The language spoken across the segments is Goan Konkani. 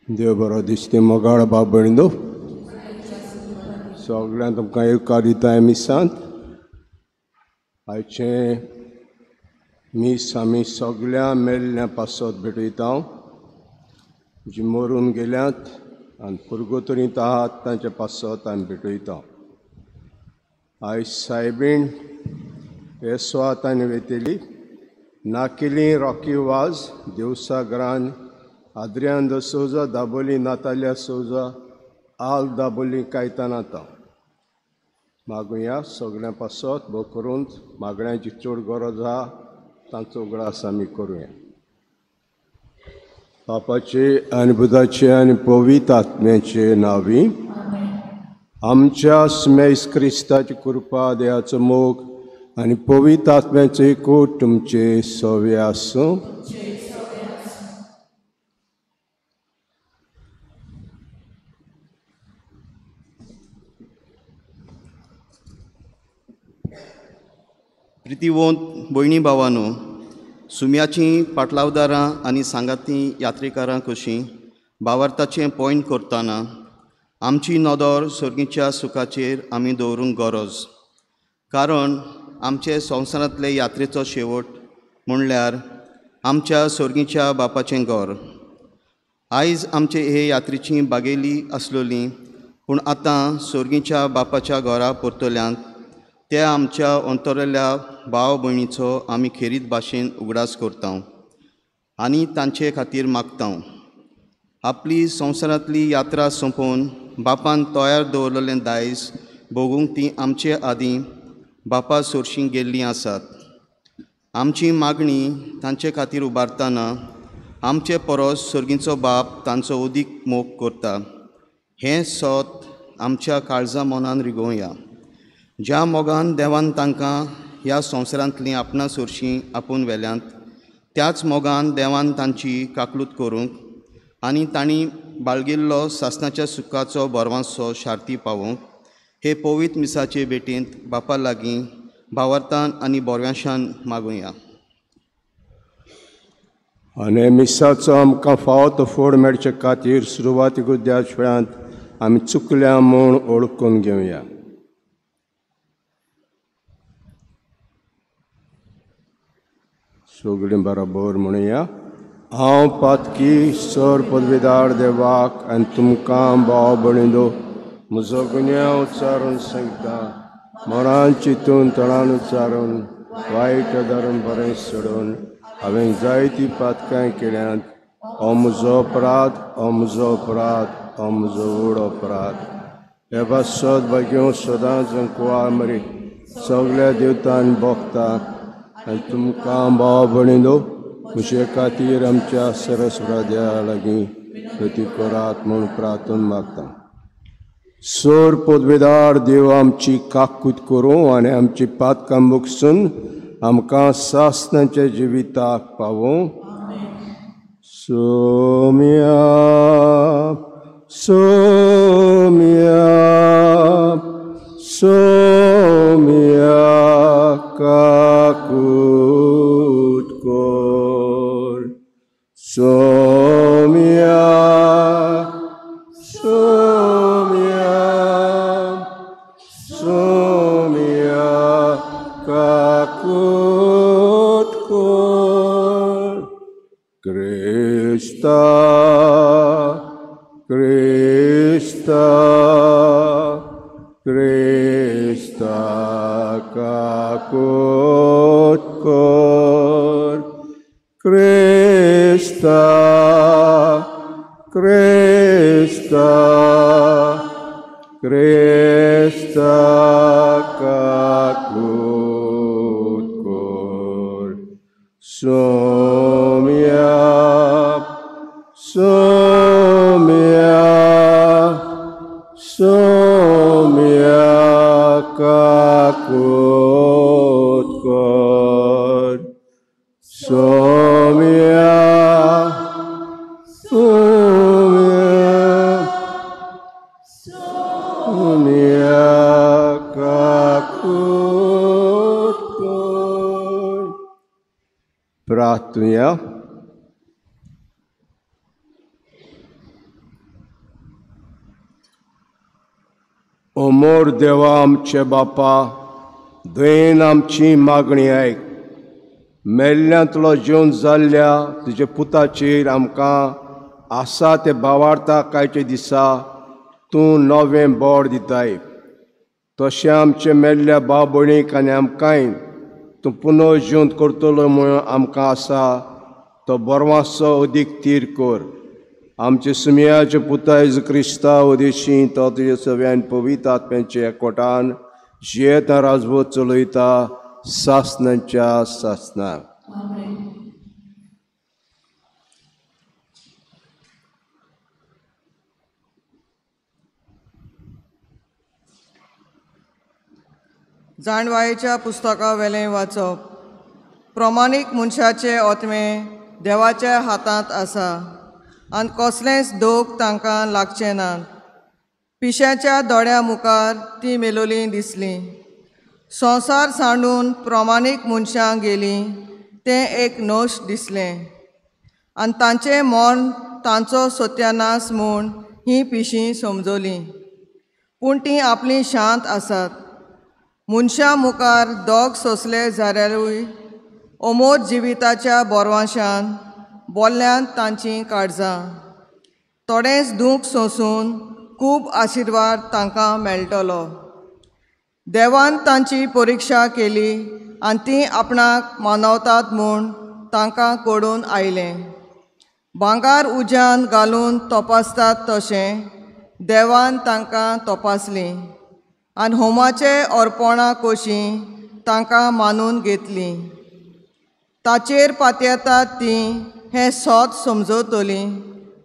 देव बरो दिसते मोगाळ बाब भयणींनो, सगळ्यांक तुमकां येवकार दिता मिसांत. आयचें मीस आमी सगळ्या मेल्ल्या पासत भेटयता, जी मरून गेल्यात आनी पुर्गोतरींत आहात तांचे पासत आमी भेटयता. आयज सायबीण हे सुवातांनी वयतली नाकेली रॉकी वाज देवसागरान आद्रियान the Souza Dabolim Natalia Souza आल दाबोली कायतानाता. मागुया सगळ्यां पासत भोव करून मागण्यांची चड गरज आहा तांचो उगडास आमी करुया. पापाचे आनी बुधाचे आनी पवित्र आत्म्याचे नांवी आमच्या स्मेस क्रिस्ताची कृपा, देवाचो मोग आनी पवित्र आत्म्याचो एकूट तुमचे सवे आसूं. प्रितीवंत भयणी भावानो, सुम्याचीं पाटलावदारां आनी सांगाती यात्रेकारां कशीं भावार्थाचें पॉयंट करतना आमची नदर सर्गीच्या सुखाचेर आमी दवरूंक गरज, कारण आमचे संवसारांतले यात्रेचो शेवट म्हणल्यार आमच्या सर्गीच्या बापाचें घर. आयज आमचे हे यात्रेची बागेली आसलोली, पूण आतां सर्गीच्या बापाच्या घरा परतल्यांत ते आमच्या अंतरल्या भाव भयणीचो आमी खेरीत भाशेन उगडास करता आनी तांचे खातीर मागता. आपली संवसारांतली यात्रा सोंपोवन बापान तयार दवरलेलें दायज भोगूंक ती आमचे आदीं बापा सोरशीं गेल्लीं आसात. आमची मागणी तांचे खातीर उबारतना आमचे परस सर्गीचो बाप तांचो अदीक मोग करता हें सत आमच्या काळजा मनान रिगोवया. ज्या मोगान देवान तांकां ह्या संवसारांतलीं आपणा सोरशीं आपूण व्हेल्यांत त्याच मोगान देवान तांची काकलूत करूंक आनी तांणी बाळगिल्लो सासणाच्या सुखाचो बरवांसो शार्ती पावोवंक हे पवित्र मिसाचे भेटींत बापा लागीं भावार्थान आनी बोरव्याशान मागुया. आनी मिसाचो आमकां फावो तो फोड मेळचे खातीर सुरवातीक त्याच वेळांत आमी चुकल्या म्हूण ओळखून घेवया. सगळीं बरोबर म्हणुया. हांव पातकी सर पदवीदार देवाक आनी तुमकां भाव भयणींनो म्हजो गुन्यांव उच्चारून सांगता. मनान चिंतून तणान उच्चारून वायट धरून बरें सोडून हांवें जायतीं पातकां केल्यांत. हो म्हजो अपराध, हो म्हजो अपराध, हो म्हजो व्हड अपराध. हे पासत भाग्यो सदांच कुवार मरी सगळ्या देवतान भोगता आनी तुमकां भाव भयणींनो म्हजे खातीर आमच्या सरस्वरा देवा लागीं प्रती करात म्हूण प्रार्थना मागता. सोर पदवेदार देव आमची काकूत करूं आनी आमची पातकां मुकसून आमकां सासणाच्या जिविताक पावोवं. सोम्या सोम्या सोम्या काकूत कर. सोम्या सोम्या सोम्या काकूत कर. क्रिस्ता क्रिस्ता क्रिस्ता काकूत कर. क्रिस्ता क्रिस्ता क्रिस्ता काकूत कर। सोम्या सोम्या सोम्या काकूत कर। सोम्या सोम्या सोम्या काकूत कर। प्रार्थुया। अमोर देवा आमचे बापा, दयेन आमची मागणी आयक। मेल्ल्यांतलो जेवन जाल्ल्या तुज्या पुताचेर आमकां आसा ते भावार्था कायचे दिसा तूं नवें बोड दिताय, तशें आमचे मेल्ल्या भाव भयणीक आनी आमकांय तूं पुनः जिवंत करतलो म्हूण आमकां आसा तो बरवासो अदीक तीर कर। आमचे सुमयाचे पुता जेजू क्रिस्ता उदेशी तो तुज्या सगळ्यान पवित्र आत्म्याच्या एकवटान जियेता राजवट चलयता सासनाच्या सासना। जाणवायेच्या पुस्तका वेलें वाचप। प्रमाणीक मनशाचे आत्मे देवाच्या हातांत आसा आनी कसलेंच दोख तांकां लागचें ना। पिश्याच्या दोळ्या मुखार ती मेलोलीं दिसलीं। संवसार सांडून प्रमाणीक मनशां गेलीं तें एक नोश दिसलें आनी तांचें मर्ण तांचो सत्यानाश म्हूण हीं पिशीं समजलीं। पूण तीं आपलीं शांत आसात। मनशां मुखार दोग सोंसले जाल्यारूय अमोर जिविताच्या बोरवाशान बोल्ल्यांत तांचीं काळजां। थोडेंच दूख सोंसून खूब आशिर्वाद तांकां मेळटलो। देवान तांची परिक्षा केली आनी तीं आपणाक मानवतात म्हूण तांकां कळून आयलें। भांगर उज्यान घालून तपासतात तशें देवान तांकां तपासलीं आनी होमाचे अर्पणां कशीं तांकां मानून घेतलीं। ताचेर पातयेतात तीं हें सत समजतलीं,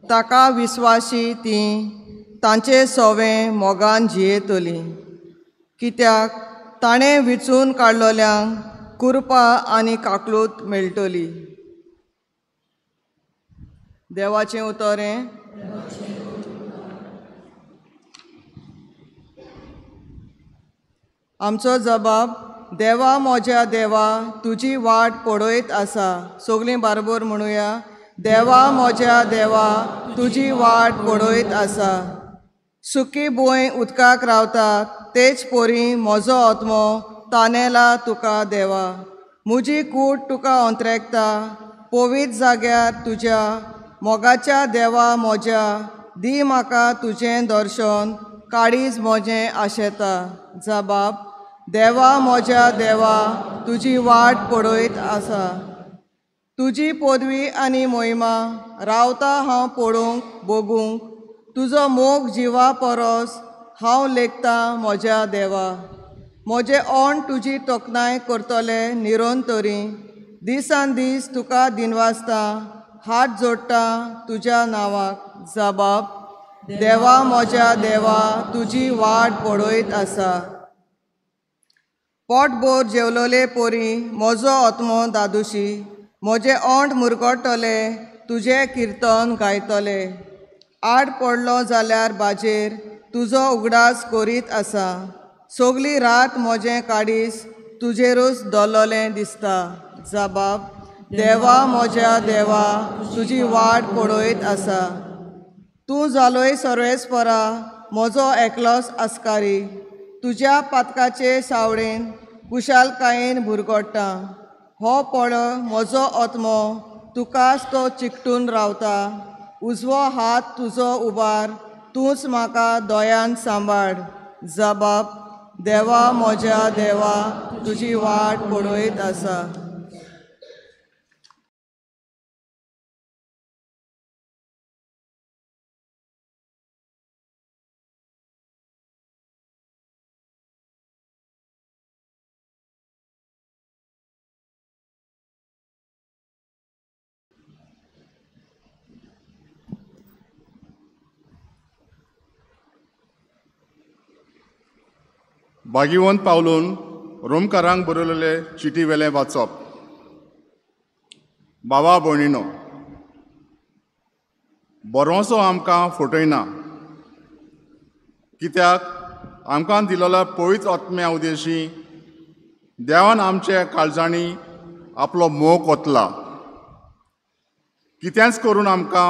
ताका विस्वाशी तीं तांचे सोवें मोगान जियेतलीं। कित्याक ताणें विचून काडलोल्यांक कृपा आनी काकलूत मेळटली। देवाचें उतर हें। आमचो जबाब देवा म्हज्या देवा तुजी वाट पळयत आसा। सगळीं बारबर म्हणुया, देवा म्हज्या देवा तुजी वाट पळयत आसा। सुकी भूंय उदकाक रावता तेच पोरी म्हजो आत्मो तानेला तुका देवा। म्हजी कूड तुका अंतरेकता पवित्र जाग्यार तुज्या मोगाच्या देवा म्हज्या दी म्हाका तुजें दर्शन काळीज म्हजें आशेता। जबाब देवा म्हज्या देवा तुजी वाट पळयत आसा। तुजी पदवी आनी मोहिमा रावता हांव पळोवंक भोगूंक तुजो मोग जिवा परस हांव लेखतां म्हज्या देवा। म्हजें ओंठ तुजी तोखणाय करतले निरंतरी दिसान दीस तुका दिनवासता हात जोडटा तुज्या नांवाक। जबाब देवा म्हज्या देवा तुजी वाट पळयत आसा। पोटभर जेवलोले पोरी म्हजो आत्मो दादुशी म्हजें ओंठ मुरगट्टले तुजें किर्तन गायतले। आड पडलो जाल्यार बाजेर तुजो उगडास करीत आसा। सगली रात म्हजें काडीस तुजेरूच दवरलें दिसता। जबाब देवा म्हज्या देवा तुजी वाट पळयत आसा। तूं जालोय सर्वेस्परा म्हजो एकलोच आस्कारी तुज्या पातकाचे सावळेन कुशालकायेन भुरगोट्टा। हो पळय म्हजो आत्मो तुकाच तो चिकटून रावता। उजवो हात तुजो उबार तूंच म्हाका दयान सांबाळ। जबाब देवा म्हज्या देवा तुजी वाट पळयत आसा। भागीवंत पावलून रोमकारांक बरयलेले चिटी वेलें वाचप. बाबा भयणीनो, बरोसो आमकां फटयना, कित्याक आमकां दिलेल्या पवित्र आत्म्या उदेशी देवान आमच्या काळजांनी आपलो मोग ओतला. कितेंच करून आमकां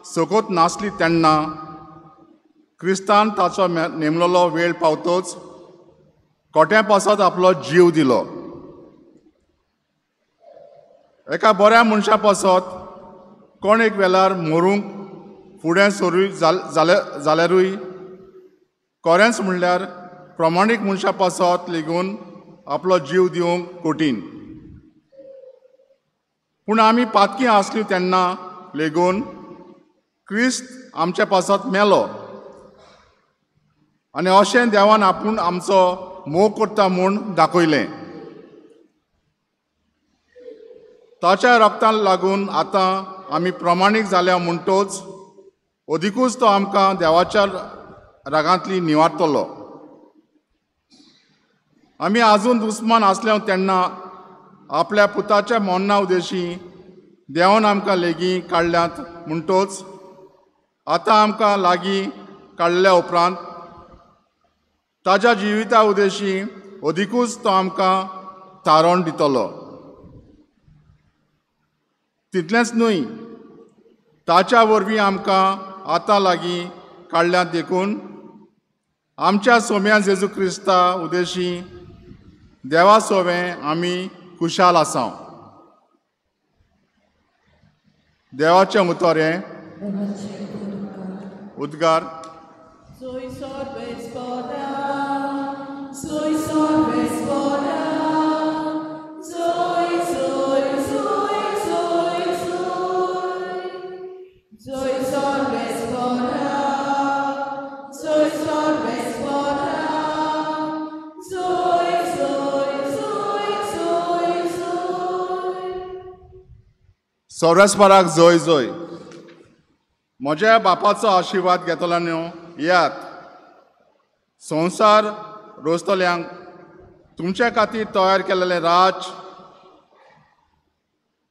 सकत नासली तेन्ना क्रिस्तान ताचो नेमलेलो वेळ पावतोच कोट्या पासत आपलो जीव दिलो. एका बऱ्या मनशा पासत कोण एक वेळार मरूंक फुडें सरूय जाल्यारूय खरेंच म्हणल्यार प्रमाणीक मनशा पासत लेगून आपलो जीव दिवंक कठीण. पूण आमी पातकी आसली तेन्ना लेगून क्रिस्त आमच्या पासत मेलो आनी अशें देवान आपूण आमचो मोग करता म्हूण दाखयलें. ताच्या रक्तान लागून आतां आमी प्रमाणीक जाल्या म्हणटोच अदिकूच तो आमकां देवाच्या रागांतली निवारतलो. आमी आजून दुस्मान आसल्या तेन्ना आपल्या पुताच्या मरणा उदेशी देवान आमकां लेगीं काडल्यात म्हणटोच आतां आमकां लागीं काडल्या उपरांत ताज्या जिविता उदेशी अदिकूच तो आमकां थारोवन दितलो. तितलेंच न्हय, ताच्या वरवीं आमकां आतां लागीं काडल्यात देखून आमच्या सोम्या जेजू क्रिस्ता उदेशी देवा सोवें आमी खुशाल आसा. देवाचें उतर हें. उद्गार. सोरसपराक जय जय. म्हज्या बापाचो आशिर्वाद घेतलो न्हू येयात. संवसार रोजतल्यांक तुमच्या खातीर तयार केलेलें राज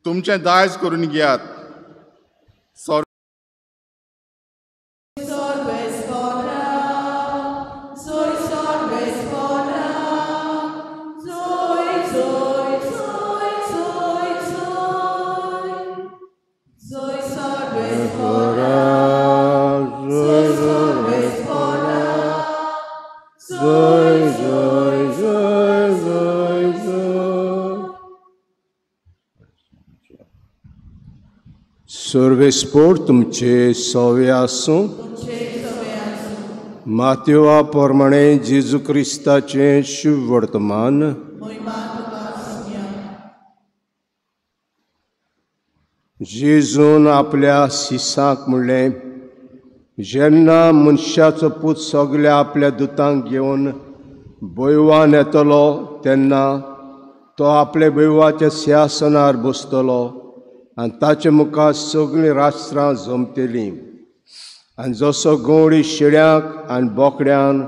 तुमचें दायज करून घेयात. सर्वेस्पोर तुमचे सवे आसूं. मातेवा प्रमाणे जेजू क्रिस्ताचें शुभ वर्तमान. जेजून आपल्या शिसांक म्हणलें, जेन्ना मनशाचो पूत सगल्या आपल्या दुतांक घेवन बैवान येतलो तेन्ना तो आपल्या बैवाच्या सिंहासनार बसतलो आनी ताचे मुखार सगळीं राष्ट्रां जमतलीं. आनी जसो गवळी शेळ्यांक आनी बोकड्यांक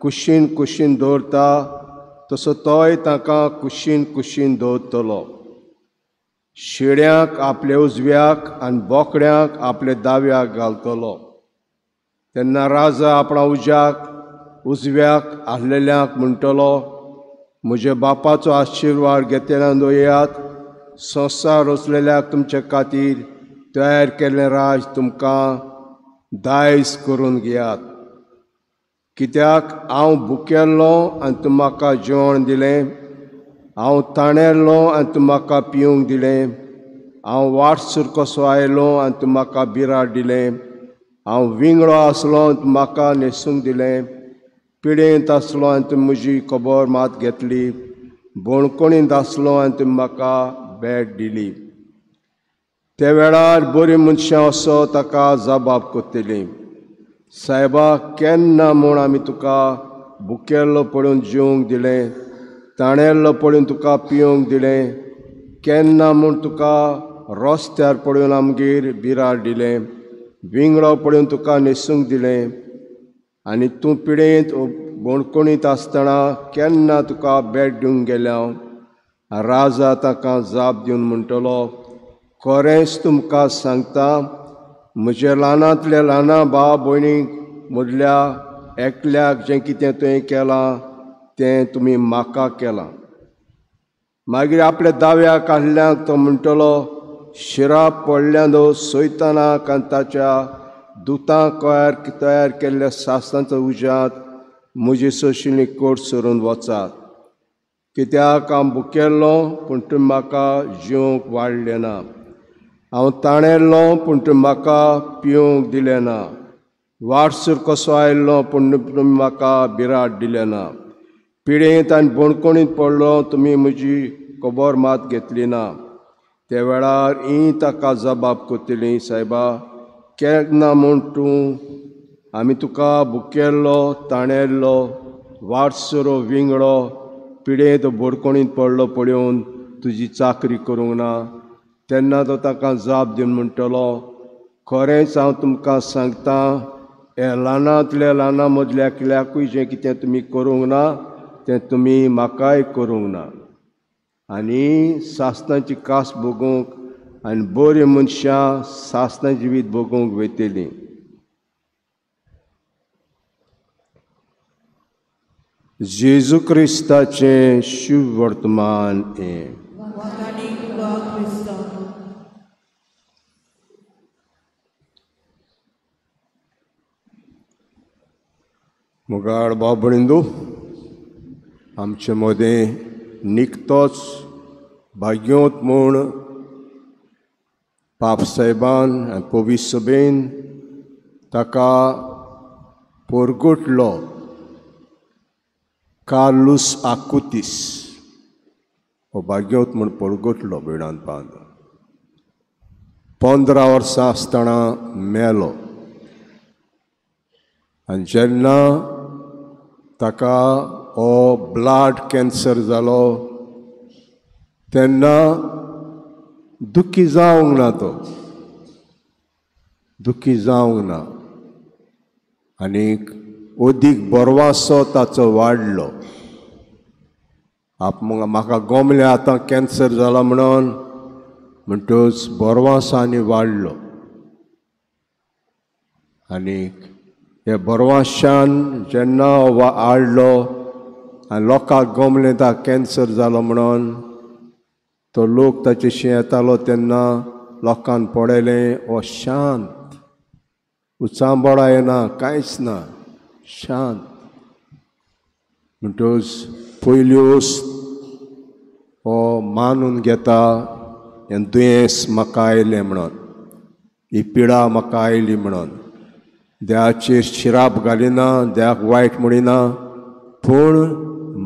कुशीन कुशीन दवरता तसो तोय तांकां कुशीन कुशीन दवरतलो. शेळ्यांक आपल्या उजव्याक आनी बोकड्यांक आपल्या दाव्याक घालतलो. तेन्ना राजा आपणा उजव्याक आसलेल्यांक म्हणटलो, म्हज्या बापाचो आशिर्वाद घेतल्यान येयात, संवसार रचलेल्याक तुमचे खातीर तयार केल्लें राज तुमकां दायज करून घेयात. कित्याक हांव भुकेल्लो आनी तुमी म्हाका जेवण दिलें, हांव ताणेल्लो आनी तुमी म्हाका पिवंक दिलें, हांव वाटसूर कसो आयलो आनी तुमी म्हाका बिराड दिलें, हांव विंगळो आसलो आनी तुमी म्हाका न्हेसूंक दिलें, पिडेंत आसलो आनी तुमी म्हजी खबर मात घेतली, बोणकोणींत आसलो आनी तुमी म्हाका भेट दिली. त्या वेळार बरीं मनशां असो ताका जबाब करतलीं, सायबा केन्ना म्हूण आमी तुका भुकेल्लो पळोवन जेवंक दिलें, ताणेल्लो पळोवन तुका पिवंक दिलें, केन्ना म्हूण तुका रस्त्यार पळोवन आमगेर बिराड दिलें, विंगडो पळोवन तुका न्हेसूंक दिलें, आनी तूं पिडेंत बोणकोणीत आसतना केन्ना तुका भेट दिवंक गेल्या? राजा ताका जाप दिवन म्हणटलो, खरेंच तुमकां सांगता, म्हज्या ल्हानांतल्या ल्हाना भाव भयणीक मदल्या एकल्याक जें कितें तुवें केलां तें तुमी म्हाका केलां. मागीर आपल्या दाव्या काडल्याक तो म्हणटलो, शिराप पडल्यानो सैतानाक आनी ताच्या दुतांक तयार केल्ल्या सासणाच्या उज्यांत म्हजी सोशिल्ली कोट सरून वचात. कित्याक हांव भुकेल्लो पूण तुमी म्हाका जेवंक वाडलें ना, हांव ताणेल्लो पूण तुमी म्हाका पिवंक दिलें ना, वाटसूर कसो आयल्लो पूण तुमी म्हाका बिराड दिलें ना, पिडेंत आनी बोणकोणींत पडलो तुमी म्हजी खबर मात घेतली ना. त्या वेळार ही ताका जबाब करतली, सायबा केन्ना म्हूण तूं आमी तुका भुकेल्लो, ताणेल्लो, वाटसरो, विंगडो, पिडेंत बोडकोणींत पडलो पळोवन तुजी चाकरी करूंक ना? तेन्ना तो ताका जाप दिवन म्हणटलो, खरेंच हांव तुमकां सांगता, हे ल्हानांतल्या ल्हाना मदल्या एकल्याकूय जें कितें तुमी करूंक ना तें तुमी म्हाकाय करूंक ना. आनी सासणाची कास भोगूंक आनी बरीं मनशां सासणा जिवीत भोगूंक वयतलीं. जेजू क्रिस्ताचें शुभ वर्तमान हें. मुगाळ भाव भयणींनो, आमचे मदें निकतोच भाग्योत म्हूण पापसाहेबान आनी पवित्र सभेन ताका पोरगुटलो कार्लूस आकुतीस हो भाग्योत म्हूण पोरगुटलो. भयणान पांद 15 वर्सां आसतना मेलो. आनी जेन्ना ताका हो ब्लड कॅन्सर जालो तेन्ना दुखी जावंक ना, तो दुखी जावंक ना आनीक अदीक बरवासो ताचो वाडलो. आप म्हाका गोमलें आतां कॅन्सर जाला म्हणून, म्हणटच बरवासो आनी वाडलो. आनीक हे बरवाशान जेन्ना हाडलो आनी लोकांक गोमलें ता कॅन्सर जालो म्हणून, तो लोक ताचेशी येतालो तेन्ना लोकान पळयलें हो शांत, उचांबळा येना, कांयच ना, शांत. म्हणटच पयल्योच हो मानून घेता हें दुयेंस म्हाका आयलें म्हणून, ही पिडा म्हाका आयली म्हणून, देवाचेर शिराप घालिना, देवाक वायट म्हणिना, पूण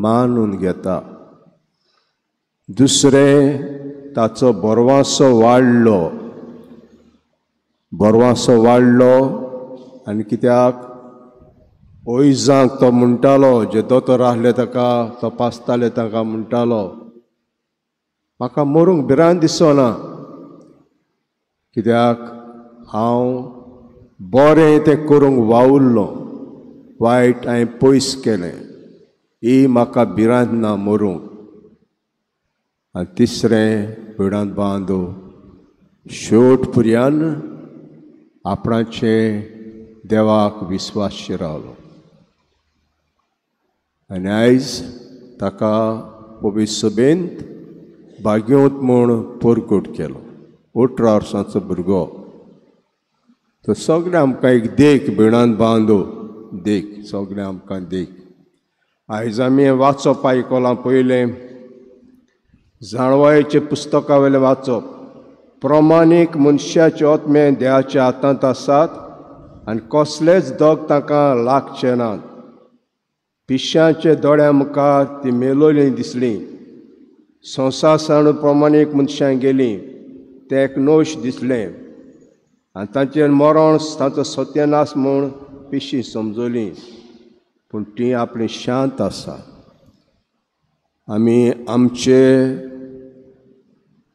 मानून घेता. दुसरें ताचो बरवासो वाडलो, बरवासो वाडलो. आनी कित्याक ओयजांक तो म्हणटालो, जे दोतोर आसले ताका तपासताले ताका म्हणटालो, म्हाका मरूंक भिरांत दिसना, कित्याक हांव बरें तें करूंक वावुरलो, वायट हांवें पयस केलें, ही म्हाका भिरांत ना मरूंक. आनी तिसरें भिरांत बांदो शेवट पुर्यान आपणाचें देवाक विस्वास रावलो. आनी आयज ताका पवित्र सभेंत भाग्योत म्हूण परगट केलो. 18 वर्सांचो भुरगो. तो सगळें आमकां एक देख, भिणान बांदो देख, सगळें आमकां देख. आयज आमी वाचप आयकलां पयलें जाणवायेच्या पुस्तका वयलें वाचप. प्रमाणीक मनशाचे आत्मे देवाच्या हातांत आसात आनी कसलेच दग तांकां लागचे नात. पिश्यांच्या दोळ्या मुखार ती मेलोली दिसली. संवसार सावन प्रमाणीक मनशां गेलीं, तें एक नोश दिसलें आनी तांचेर मरण तांचो सत्यनाश म्हूण पिशी समजली, पूण ती आपली शांत आसा. आमी आमचे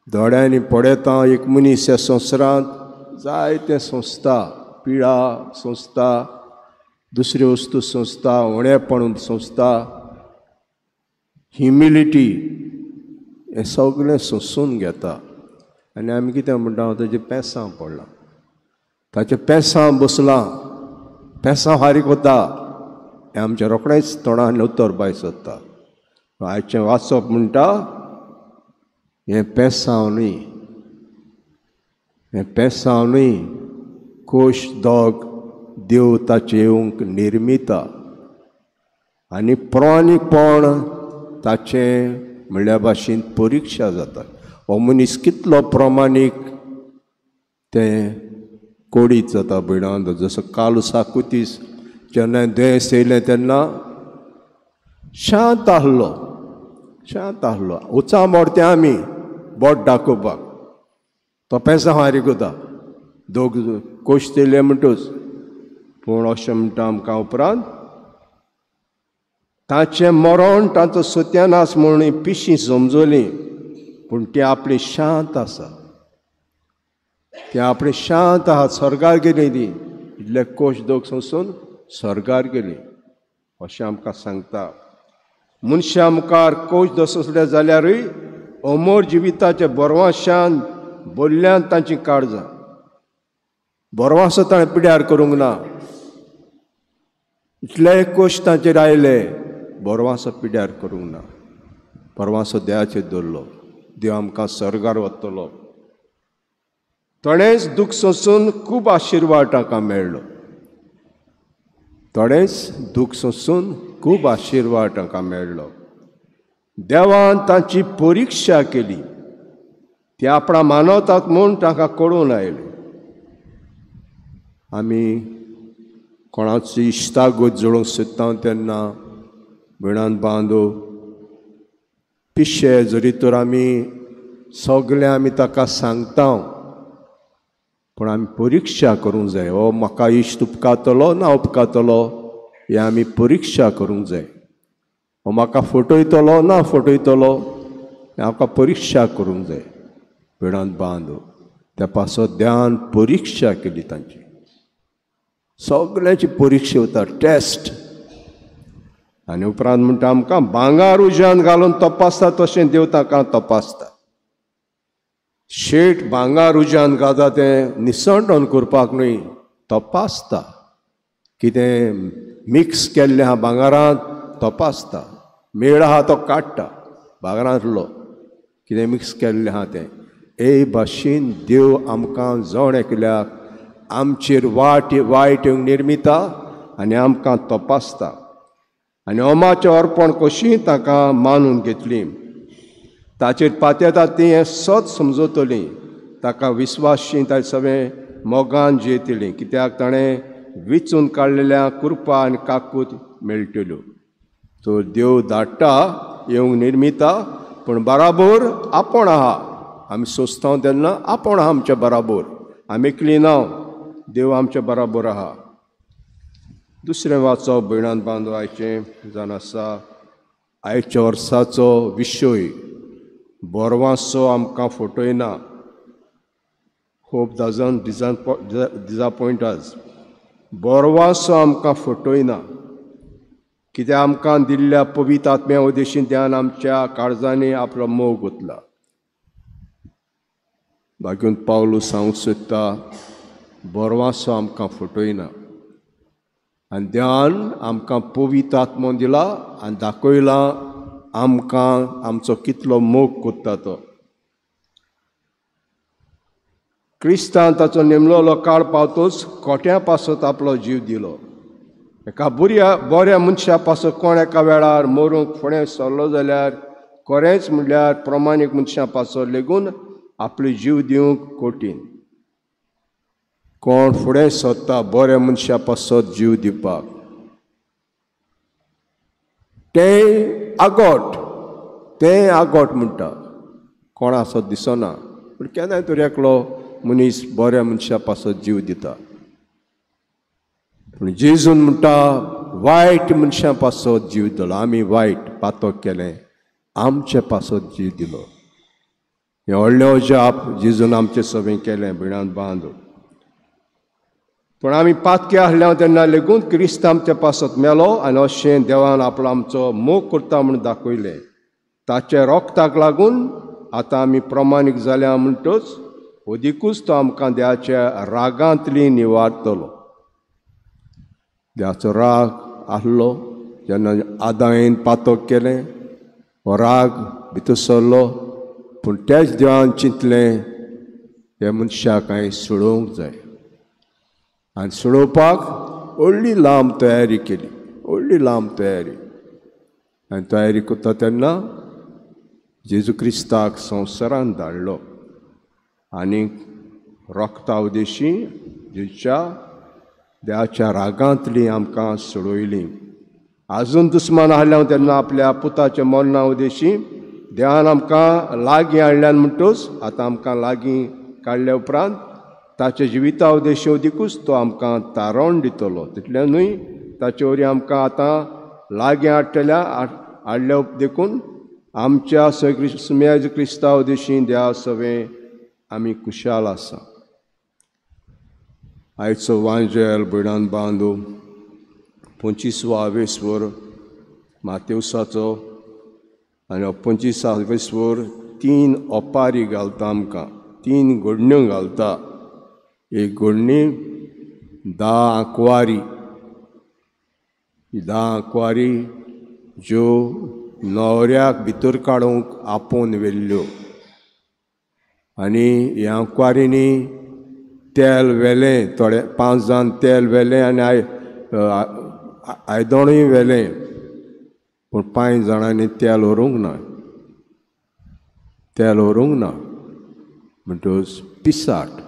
दोळ्यांनी पळयता एक मनीस ह्या संवसारांत जायते संस्था, पिडा संस्था, दुसऱ्यो वस्तू संस्था, उणेपण संस्था, ह्युमिलिटी, हें सगळें सोंसून घेता. आनी आमी कितें म्हणटा, ताचें पेसांव पडलां, ताचें पेसांव बसलां, पेसांव फारीक वता, हें आमच्या रोखडेंच तोंडान उतर भायर सोदता. आयचें वाचप म्हणटा हें पेसांव न्हय, हें पेसांव न्हय, कोश दोग देव ताचें येवंक निर्मिता आनी प्राणीपण ताचें म्हणल्या भाशेन परिक्षा जाता. हो मनीस कितलो प्रमाणीक तें कोडीत जाता भयणां. जसो कालू साकुतीस जेन्ना दुयेंस येयलें तेन्ना शांत आहलो, शांत आहलो. उचां मोडते आमी बोट दाखोवपाक, तो पेसां फारीक वता, दोग कोश येयले म्हणटूच. पूण अशें म्हणटा आमकां उपरांत ताचें मरण तांचो सत्यानाश म्हणून पिशीं समजली, पूण ती आपली शांत आसा, ती आपली शांत आहा. स्वर्गार गेली ती, इतले कोश दोग सोंसून स्वर्गार गेली अशें आमकां सांगता. मनशां मुखार कोश दससले जाल्यारूय अमर जिविताच्या बरवाशान बोल्ल्यान तांची काळजां. बरवासो ताणें पिड्यार करूंक ना, इतले कोश तांचेर आयले, बरवासो पिड्यार करूंक ना, बरवासो देवाचेर दवरलो. देव आमकां स्वर्गार वतलो. थोडेंच दुख्ख सोंसून खूब आशिर्वाद तांकां मेळ्ळो, थोडेंच दुख्ख सोंसून खूब आशिर्वाद तांकां मेळ्ळो. देवान तांची परिक्षा केली, ती आपणा मानवतात म्हूण तांकां कळून आयली. आमी कोणाची इश्टागत जोडूंक सोदता तेन्ना भयणान बांदो पिशे जरी तर आमी सगळें आमी ताका सांगता, पूण आमी परिक्षा करूंक जाय. हो म्हाका इश्ट उपकारतलो ना उपकारतलो हें आमी परिक्षा करूंक जाय. हो म्हाका फटयतलो ना फटयतलो हें आमकां परिक्षा करूंक जाय. भयणान बांदो त्या पासत ध्यान परिक्षा केली तांची, सगळ्यांची परिक्षा वता, टेस्ट. आनी उपरांत म्हणटा आमकां भांगर उज्यान घालून तपासता तशें देव तांकां तपासता. शेट भांगर उज्यान घालता तें निसणटण करपाक न्हय, तपासता. कितें मिक्स केल्लें आहा भांगरांत तपासता, मेळ आहा तो काडटा भांगरांतलो, कितें मिक्स केल्लें आहा तें. ए भाशेन देव आमकां जण एकल्याक आमचेर वाट वायट येवंक निर्मिता आनी आमकां तपासता. आनी होमाचें अर्पण कशी ताका मानून घेतली, ताचेर पातयेता ती हें सत समजतली, ताका विस्वाशी ताचे सगळें मोगान जियेतली, कित्याक ताणें विचून काडलेल्या कृपा आनी काकूत मेळटल्यो. तर देव धाडटा येवंक निर्मिता, पूण बराबर आपूण आहा. आमी सोंसता तेन्ना आपूण आहा आमच्या बराबर, आमी एकली ना, देव आमच्या बराबर आहा. दुसरें वाचप भयणान बांदो आयचें जावन आसा आयच्या वर्साचो विशय बरवासो आमकां फटयना. होप डजन्ट डिजापॉयंट अस. बरवासो आमकां फटयना, कित्याक आमकां दिल्ल्या पवित्र आत्म्या उद्देशीन ध्यान आमच्या काळजांनी आपलो मोग ओतला. बागून पावलू सांगूंक सोदता बरवासो आमकां फटयना आनी ध्यान आमकां पवित्र आत्मो दिला आनी दाखयला आमकां आमचो कितलो मोग कोत्ता तो. क्रिस्तान ताचो नेमलोलो काळ पावतोच कोट्या पासत आपलो जीव दिलो. एका बऱ्या मनशा पासत कोण एका वेळार मरूंक फुडें सरलो जाल्यार खरेंच म्हणल्यार प्रमाणीक मनशां पासत लेगून आपलो जीव दिवंक कठीण. कोण फुडें सोदता बऱ्या मनशा पासत जीव दिवपाक, तें आगोट, तें आगोट म्हणटा, कोण आसत दिसना, पूण केन्नाय तर एकलो मनीस बऱ्या मनशा पासत जीव दिता. पूण जेजून म्हणटा वायट मनशां पासत जीव दिलो, आमी वायट पातक केलें आमचे पासत जीव दिलो. हें व्हडलें अजाप जेजून आमचें सगळें केलें. भयणान बांदो पूण आमी पातके आसल्या तेन्ना लेगून क्रिस्त आमच्या पासत मेलो आनी अशें देवान आपलो आमचो मोग करता म्हूण दाखयलें. ताच्या रोगताक लागून आतां आमी प्रमाणीक जाल्या म्हणटच अदिकूच तो आमकां देवाच्या रागांतली निवारतलो. देवाचो राग आसलो जेन्ना आदायन पातक केलें, हो राग भितर सरलो. पूण त्याच देवान चिंतलें हे मनशाक हांवें सोडोवंक जाय आनी सोडोवपाक व्हडली लांब तयारी केली, व्हडली लांब तयारी. आनी तयारी करता तेन्ना जेजू क्रिस्ताक संवसारान धाडलो आनी रोगता उदेशी जेजूच्या देवाच्या रागांतली आमकां सोडयली. आजून दुस्मान आहल्या तेन्ना आपल्या पुताच्या मरणा उदेशी देवान आमकां लागीं हाडल्यान म्हणटच आतां आमकां लागीं काडल्या उपरांत ताच्या जिविता उदेशी अदिकूच तो आमकां तारोण दितलो. तितलें न्हय, ताचे वरी आमकां आतां लागीं हाडटल्या हाडल्या देखून आमच्या सुम्याज क्रिस्तांव उदेशी देवा सवें आमी खुशाल आसा. आयचो वांजेल भयणान बांदू 25 आवेस्वर मातेवसाचो आनी 25 आवेस्वर 3 ओपारी घालता आमकां, 3 घडण्यो घालता. एक घडणी 10 आंकवारी, 10 आंकवारी ज्यो न्हवऱ्याक भितर काडूंक आपोवन व्हेल्ल्यो आनी ह्या आंकवारींनी तेल व्हेलें, थोडे 5 जाण तेल व्हेलें आनी आयदणूय व्हेलें, पूण 5 जाणांनी तेल व्हरूंक ना, तेल व्हरूंक ना. म्हणटकच पिसाट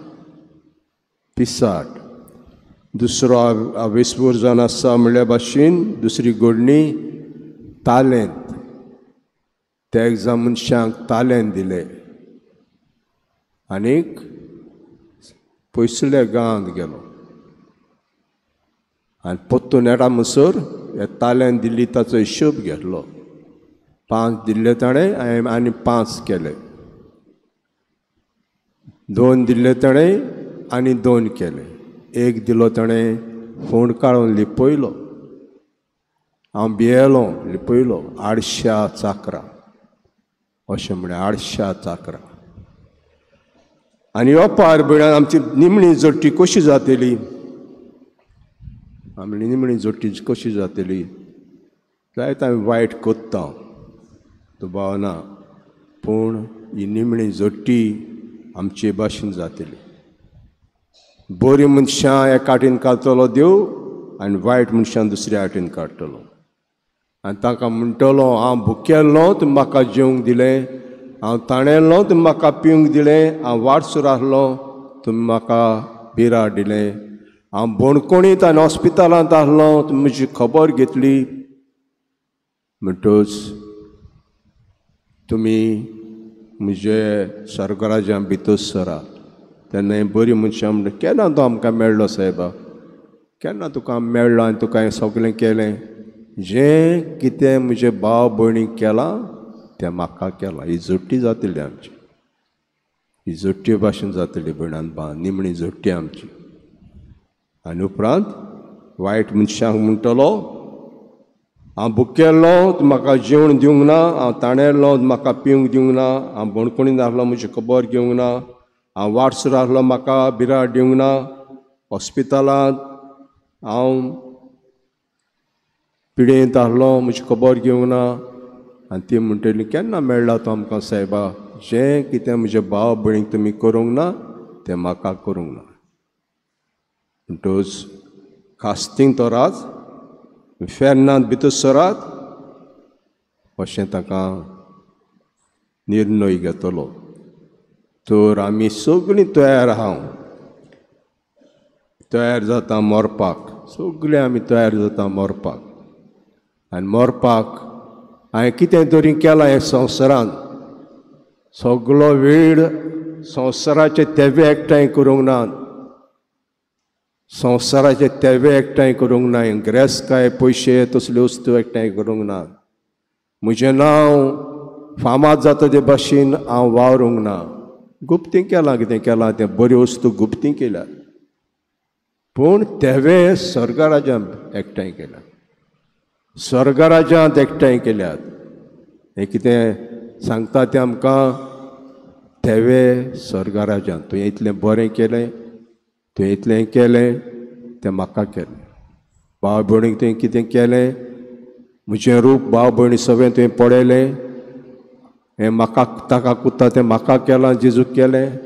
पिसाट. दुसरो आवेस्वर जावन आसा म्हणल्या भाशेन दुसरी घडणी तालेंत. त्या एक जाण मनशांक तालेंत दिले आनीक पयसुल्ल्या गांवांत गेलो आनी पोत्तून येता म्हणसर ह्या ताल्यान दिल्ली ताचो हिशोब घेतलो. 5 दिल्ले ताणें आनी 5 केले, 2 दिल्ले ताणें आनी 2 केले, 1 दिलो ताणें फोंड काडून लिपयलो. हांव भियेलो, लिपयलो आडश्या चाकरां, अशें म्हणलें आडश्या चाकरां. आनी ओपार भयणान आमची निमणी जोडटी कशी जातली, आमची निमणी जोडटी कशी जातली? जायत आमी वायट कोत्ता दुबाव ना, पूण ही निमणी जोडटी आमचे भाशेन जातली. बरीं मनशां एका आटीन काडटलो देव आनी वायट मनशां दुसऱ्या आटीन काडटलो आनी तांकां म्हणटलो हांव भुकेल्लो तुमी म्हाका जेवंक दिलें, हांव ताणेल्लो तुमी म्हाका पिवंक दिलें, हांव वाटसूर आसलो तुमी म्हाका बिराड दिलें, हांव बणकोणींत आनी हॉस्पिटलांत आसलो तुमी म्हजी खबर घेतली. म्हणटच तुमी म्हजे सरकाराच्या भितर सरा. तेन्ना बरीं मनशां म्हणटा केन्ना तो आमकां मेळ्ळो सायबा, केन्ना तुका मेळ्ळो आनी तुका हें सगळें केलें, जें कितें म्हजे भाव भयणीक केलां तें म्हाका केलां. ही जोडटी जातली आमची, ही जोडटी भाशेन जातली भयणान बा, निमणी जोडटी आमची. आनी उपरांत वायट मनशांक म्हणटलो हांव भुकेल्लो तुमी म्हाका जेवण दिवंक ना, हांव ताणेल्लो म्हाका पिवंक दिवंक ना, हांव बणकोणींत आसलो म्हजी खबर घेवंक ना, हांव वाटसूर आसलो म्हाका बिराड दिवंक ना, हॉस्पिटलांत हांव पिडेंत आसलो म्हजी खबर घेवंक ना. आनी ती म्हणटली केन्ना मेळ्ळा तो आमकां सायबा, जें कितें म्हज्या भाव भयणीक तुमी करूंक ना तें म्हाका करूंक ना. म्हणटच कास्तींग तोरात, फेर्नांत भितर सरात अशें ताका निर्णय घेतलो. तर आमी सगळीं तयार आहा, तयार जाता मरपाक, सगळीं आमी तयार जाता मरपाक. आनी मरपाक हांवें कितें तरी केलां हे संवसारांत, सगळो वेळ संवसाराचे तेवे एकठांय करूंक ना, संवसाराचे तेवे एकठांय करूंक ना, गिरेस्तकाय पयशे तसल्यो वस्तू एकठांय करूंक ना, म्हजें नांव फामाद जाता ते भाशेन हांव वावरूंक ना, गुप्तीं केलां, कितें केलां तें बऱ्यो वस्तू गुप्तीं केल्यात. पूण तेवे स्वर्गराज्यांत एकठांय केल्यात, स्वर्गराज्यांत एकठांय केल्यात. हें कितें सांगता तें आमकां, तेवे स्वर्गराज्यांत तुवें इतलें बरें केलें, तुवें इतलें केलें तें म्हाका केलें, भाव भयणीक तुवें कितें केलें, म्हजें रूप भाव भयणी सगळें तुवें पळयलें, हें म्हाका ताका कुत्ता तें म्हाका केलां, जेजूक केलें,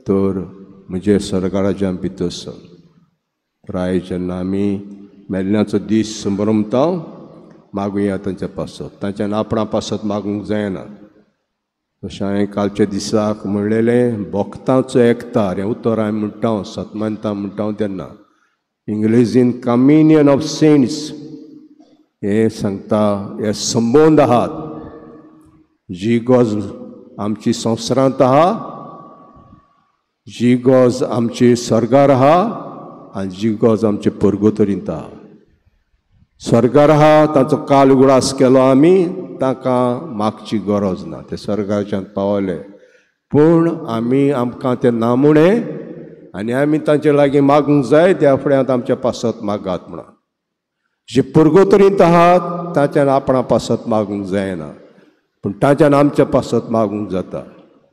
तर म्हजें स्वर्गराज्यांत भितर सर. राय जेन्ना आमी मेल्ल्याचो दीस संभ्रमता मागुया तांच्या पासत, तांच्यान आपणा पासत मागूंक जायना. तशें हांवें कालच्या दिसाक म्हणलेलें, भक्तांचो एकतार हें उतर हांवें म्हणटा, सतमानता म्हणटा तेन्ना इंग्लेजीन कम्युनियन ऑफ सेंट्स हें सांगता. हे संबंद आहात जी गज आमची संवसारांत आहा, जी गज आमची स्वर्गार आहा आनी जी गज आमचे परगोतरींत आहा. स्वर्गार आहा तांचो काल उगडास केलो आमी, तांकां मागची गरज ना, ते स्वर्गाच्यान पावले. पूण आमी आमकां ते नामुणे आनी आमी तांचे लागीं मागूंक जाय, त्या फुड्यांत आमच्या पासत मागात म्हणून. जे परगोतरींत आहात तांच्यान आपणा पासत मागूंक जायना, पूण तांच्यान आमच्या पासत मागूंक जाता.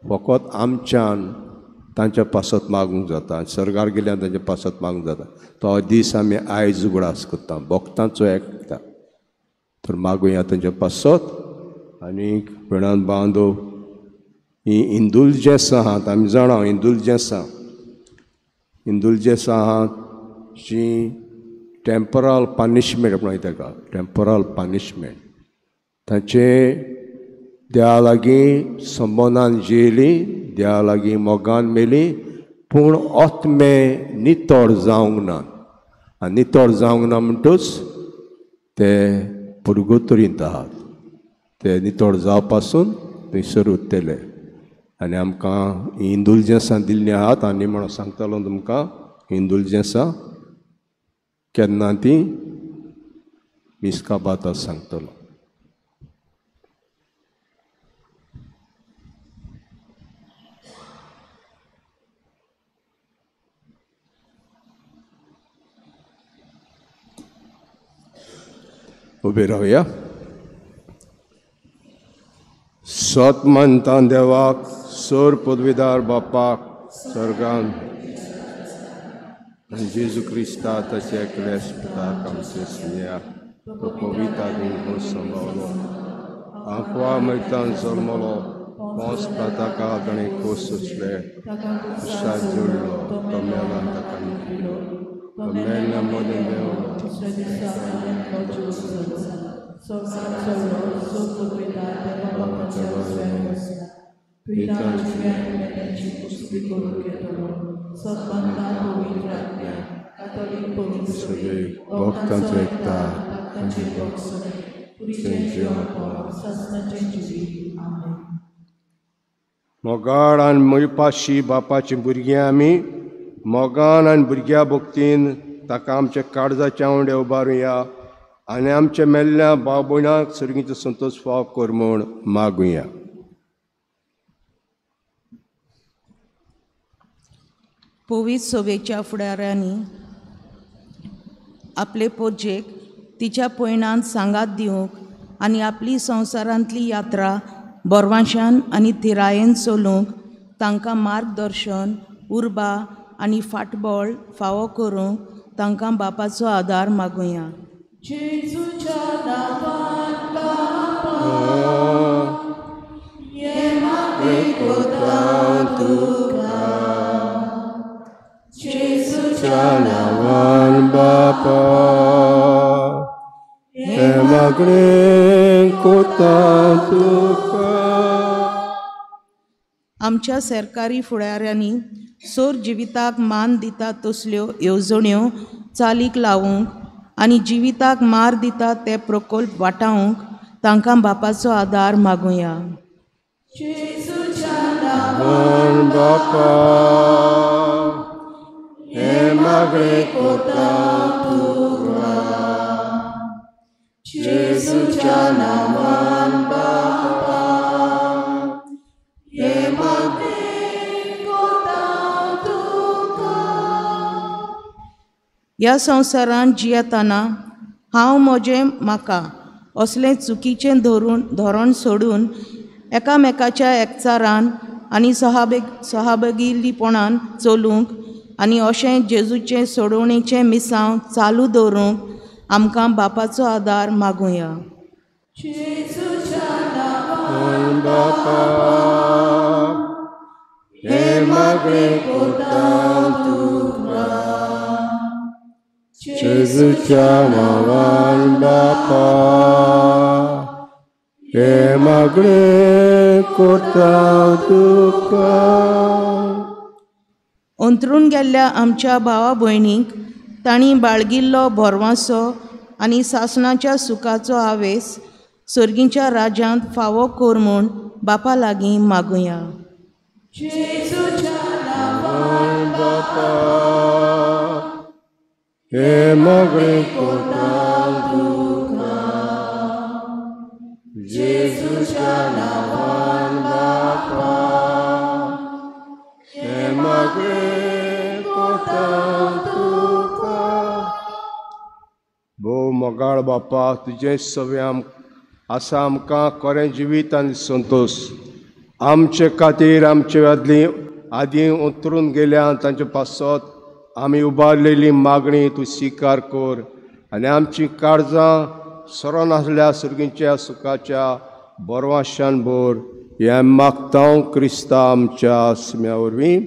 फकत आमच्यान तांच्या पासत मागूंक जाता आनी स्वर्गार गेल्यान तांच्या पासत मागूंक जाता. तो दीस आमी आयज उगडास करता, भक्तांचो एकता. तर मागुया तांच्या पासत. आनी वेणान बांदो ही इंदुलजेसां आहात, आमी जाणा इंदुलजेसां, इंदुलजेसां आहात जी टेम्परल पनिशमेंट म्हणून ताका, टेम्परल पनिशमेंट. तांचे देवा लागीं संबंदान जियेली, देवा लागीं मोगान मेली, पूण आत्मे नितळ जावंक ना. आनी नितळ जावंक ना म्हणटूच ते पुर्गोतरींत आहात, ते नितळ जावपासून थंयसर उरतले. आनी आमकां ही इंदुलजेसां दिल्लीं आहात. आनी म्हणून सांगतालो तुमकां, इंदुलजेसां केन्ना ती मिस्काबाता सांगतलो. उबे रावया. सत मानता देवाक, सर पदवीदार बापाक स्वर्गान आनी जेजू क्रिस्ता ताच्या एकल्याच पुताक आमचे सुया, तो पवित्र आत्म्यान संभावलो, आंकवा मैतान जल्मलो, पोंस ताका ताणें खोस सोंसले, कुशाक जोडलो, तो मेलान ताका निखिलो, तो मेल्ल्या मदें देंवलो, भक्तांचो एकता. मोगाळ आनी मोयपाशी बापाची भुरगीं आमी मोगान आनी भुरग्या भक्तीन ताका आमच्या काळजाच्या आवंडे उबारुया आनी आमच्या मेल्ल्या भाव भयणाक सर्गीचो संतोश फाव कर म्हूण मागुया. पवित्र सभेच्या फुडाऱ्यांनी आपले पोरजेक तिच्या पयणांत सांगात दिवंक आनी आपली संवसारांतली यात्रा बोरवांशान आनी थिरायेन चलूंक तांकां मार्गदर्शन, उर्बा आनी फाटबळ फावो करूंक तांकां बापाचो आदार मागुया. जेजूच्या नांवान बापा हें मागणें कोता तुका. आमच्या सरकारी फुडाऱ्यांनी सोर जिविताक मान दिता तसल्यो येवजण्यो चालीक लावूंक आनी जिविताक मार दिता ते प्रकल्प वाटावंक तांकां बापाचो आदार मागुया. बापा हें मागणें कोता तुका, जेजूच्या नांवान बापा हें मागणें कोता तुका. ह्या संवसारांत जियेतना हांव म्हजें म्हाका असलें चुकीचें धोरण सोडून एकामेकाच्या एकचारान आनी सहाबगिलीपणान चलूंक आनी अशें जेजूचें सोडोवणेचें मिसांव चालू दवरूंक आमकां बापाचो आदार मागुया. बापा हे मागणें करता तुका जेजूच्या नांवान बापा हे मागणें करता तुका. अंतरून गेल्ल्या आमच्या भावा भयणींक तांणी बाळगिल्लो भरवांसो आनी सासणाच्या सुखाचो आवेस सर्गीच्या राज्यांत फावो कर म्हूण बापा लागीं मागुया. बापा हे मागणें करता तुका जेजूच्या नांवान बापा हे मागणें करता तुका. भोव मोगाळ बापा, तुजें सगळें आसा आमकां खरें जिवीत आनी संतोश. आमचे खातीर आमचे आदली आदीं उतरून गेल्या तांचे पासत आमी उबारलेली मागणी तूं स्विकार कर आनी आमची काळजां सरोन आसल्या सर्गीच्या सुखाच्या बरवाशान भर. हें मागता क्रिस्ता आमच्या सुम्या वरवीं.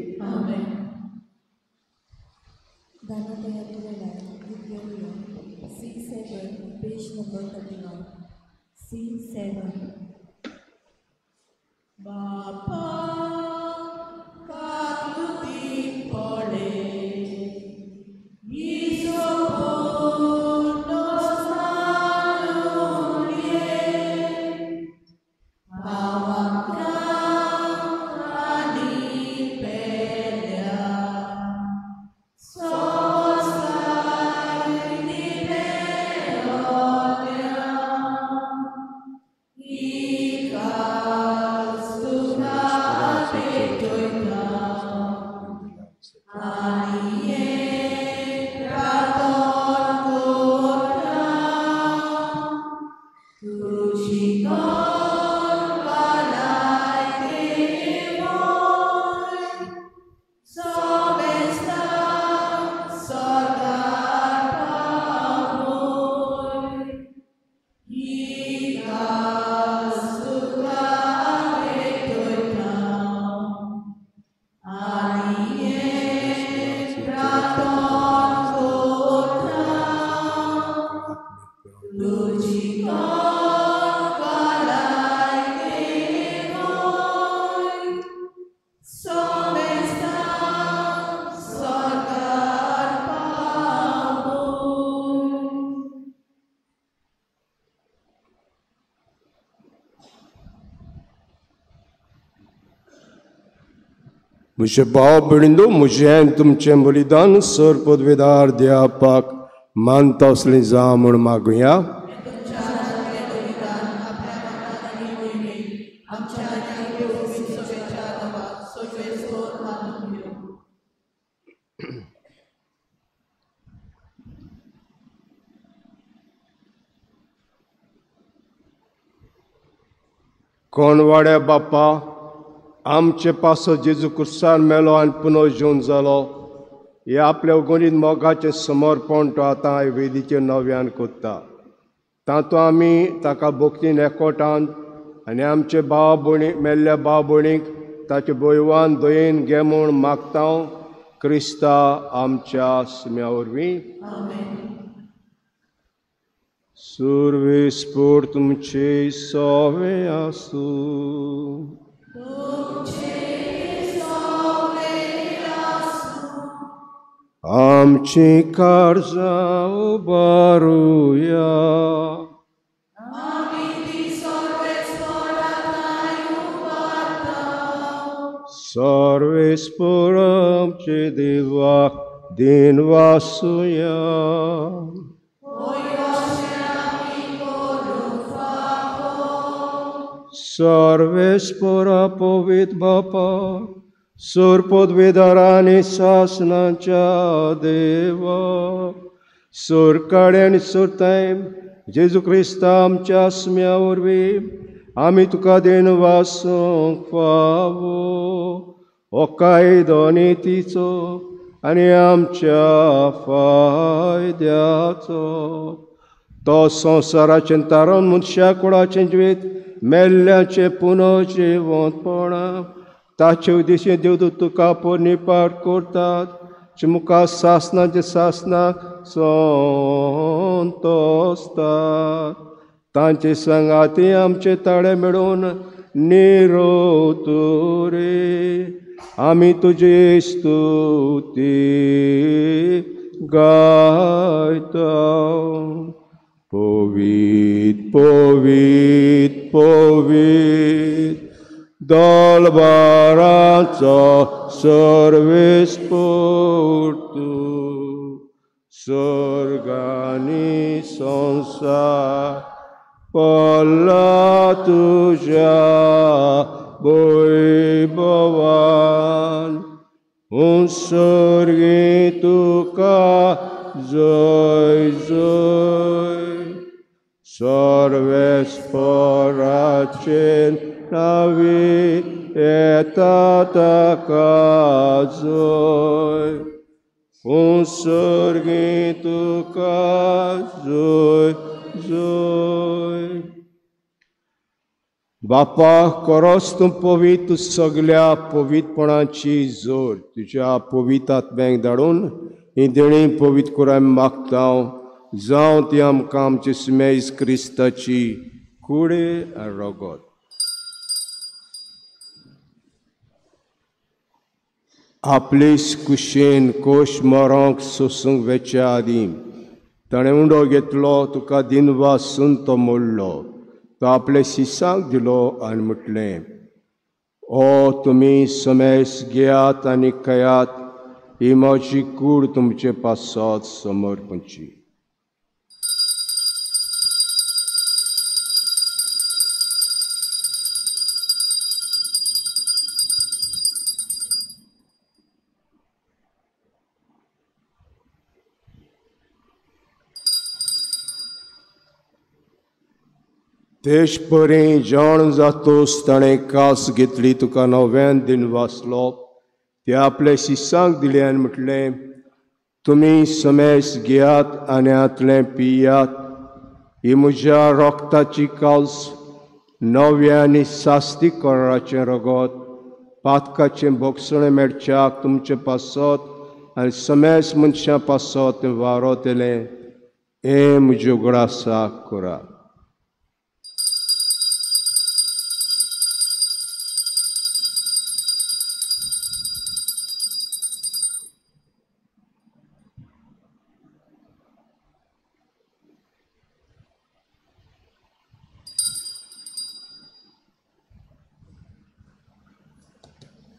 म्हजे भाव भयणींनो, म्हजें तुमचें बलिदान सर पदवेदार देवाक मानता असलें जावं म्हूण मागुया. कोणवाड्या बापा, आमचे पासो जेजू क्रिस्तान मेलो आनी पुनर्जीवन जालो हे आपल्या उगणीत मोगाचें समर्पण तो आतां वेदीचेर नव्यान कोत्ता. तातूंत आमी ताका भक्तीन एकवटान आनी आमचे भाव भयणी मेल्ल्या भाव भयणीक ताचे भयवान दयेन घे म्हूण मागता क्रिस्ता आमच्या सुम्या वरवीं. सुरवेस्पोर तुमचे सवे आसूं. आमची काळजां उबारुया. सर्वेस्पोर आमचे देवाक दिन वासुया. सर्वेस्पोरा पवित्र बापा सोर पदवेदारांनी सासनाच्या देवा सोर काडे आनी सोरताय जेजू क्रिस्ता आमच्या सुम्या वरवीं आमी तुका देन वासूंक फावो हो कायदो नितीचो आनी आमच्या फायद्याचो तो संवसाराचें तारण मनशा कुळाचें जिवीत मेल्ल्याचें पुनर्जिवंतपणा ताचे उद्देशीं देवदूत तुका पोरणी-पाठ करतात मुखार सासनाचे सासनाक संतोसतात तांचे संगाती आमचे ताळे मेळून निरोतुरे आमी तुजी स्तुती गायता. पवीत पवीत पवीत दलबाराचो सर्वेस्पोर्तू स्वर्गानी संवसार पडला तुज्या वैभवान उत्सर्गी तुका जय जय सर्वेस्पराचे नावी येता ताका जय उत्सर्गी तुका जय जय. बापा करोस तूं पवित्र सगल्या पवित्रपणाची जोर तुज्या पवित्र आत्म्याक धाडून ही देणी पवित्र करून आमी मागता जावं ती आमकां आमचे सुमेज क्रिस्ताची कुडे आनी रगत. आपले कुशेन कोश मरोंक सोसूंक वेच्या आदीं ताणें उंडो घेतलो तुका दिनवासून तो मोडलो तो आपले शिसांक दिलो आनी म्हटलें ओ तुमी समेस घेयात आनी खायात ही म्हजी कूड तुमचे पासत समर्पणची. तेश परी जाण जातोस ताणें कास घेतली तुका नव्यान दिन वाचलो ते आपले शिसांक दिले आनी म्हटलें तुमी समेस घेयात आनी हांतलें पियात ही म्हज्या रोगताची कास नव्या आनी सास्ती कराराचें रगत पातकाचें भोगसणें मेळच्याक तुमचे पासत आनी समेस मनशां पासत तें वारोतलें हें म्हज्या उगडासाक करात.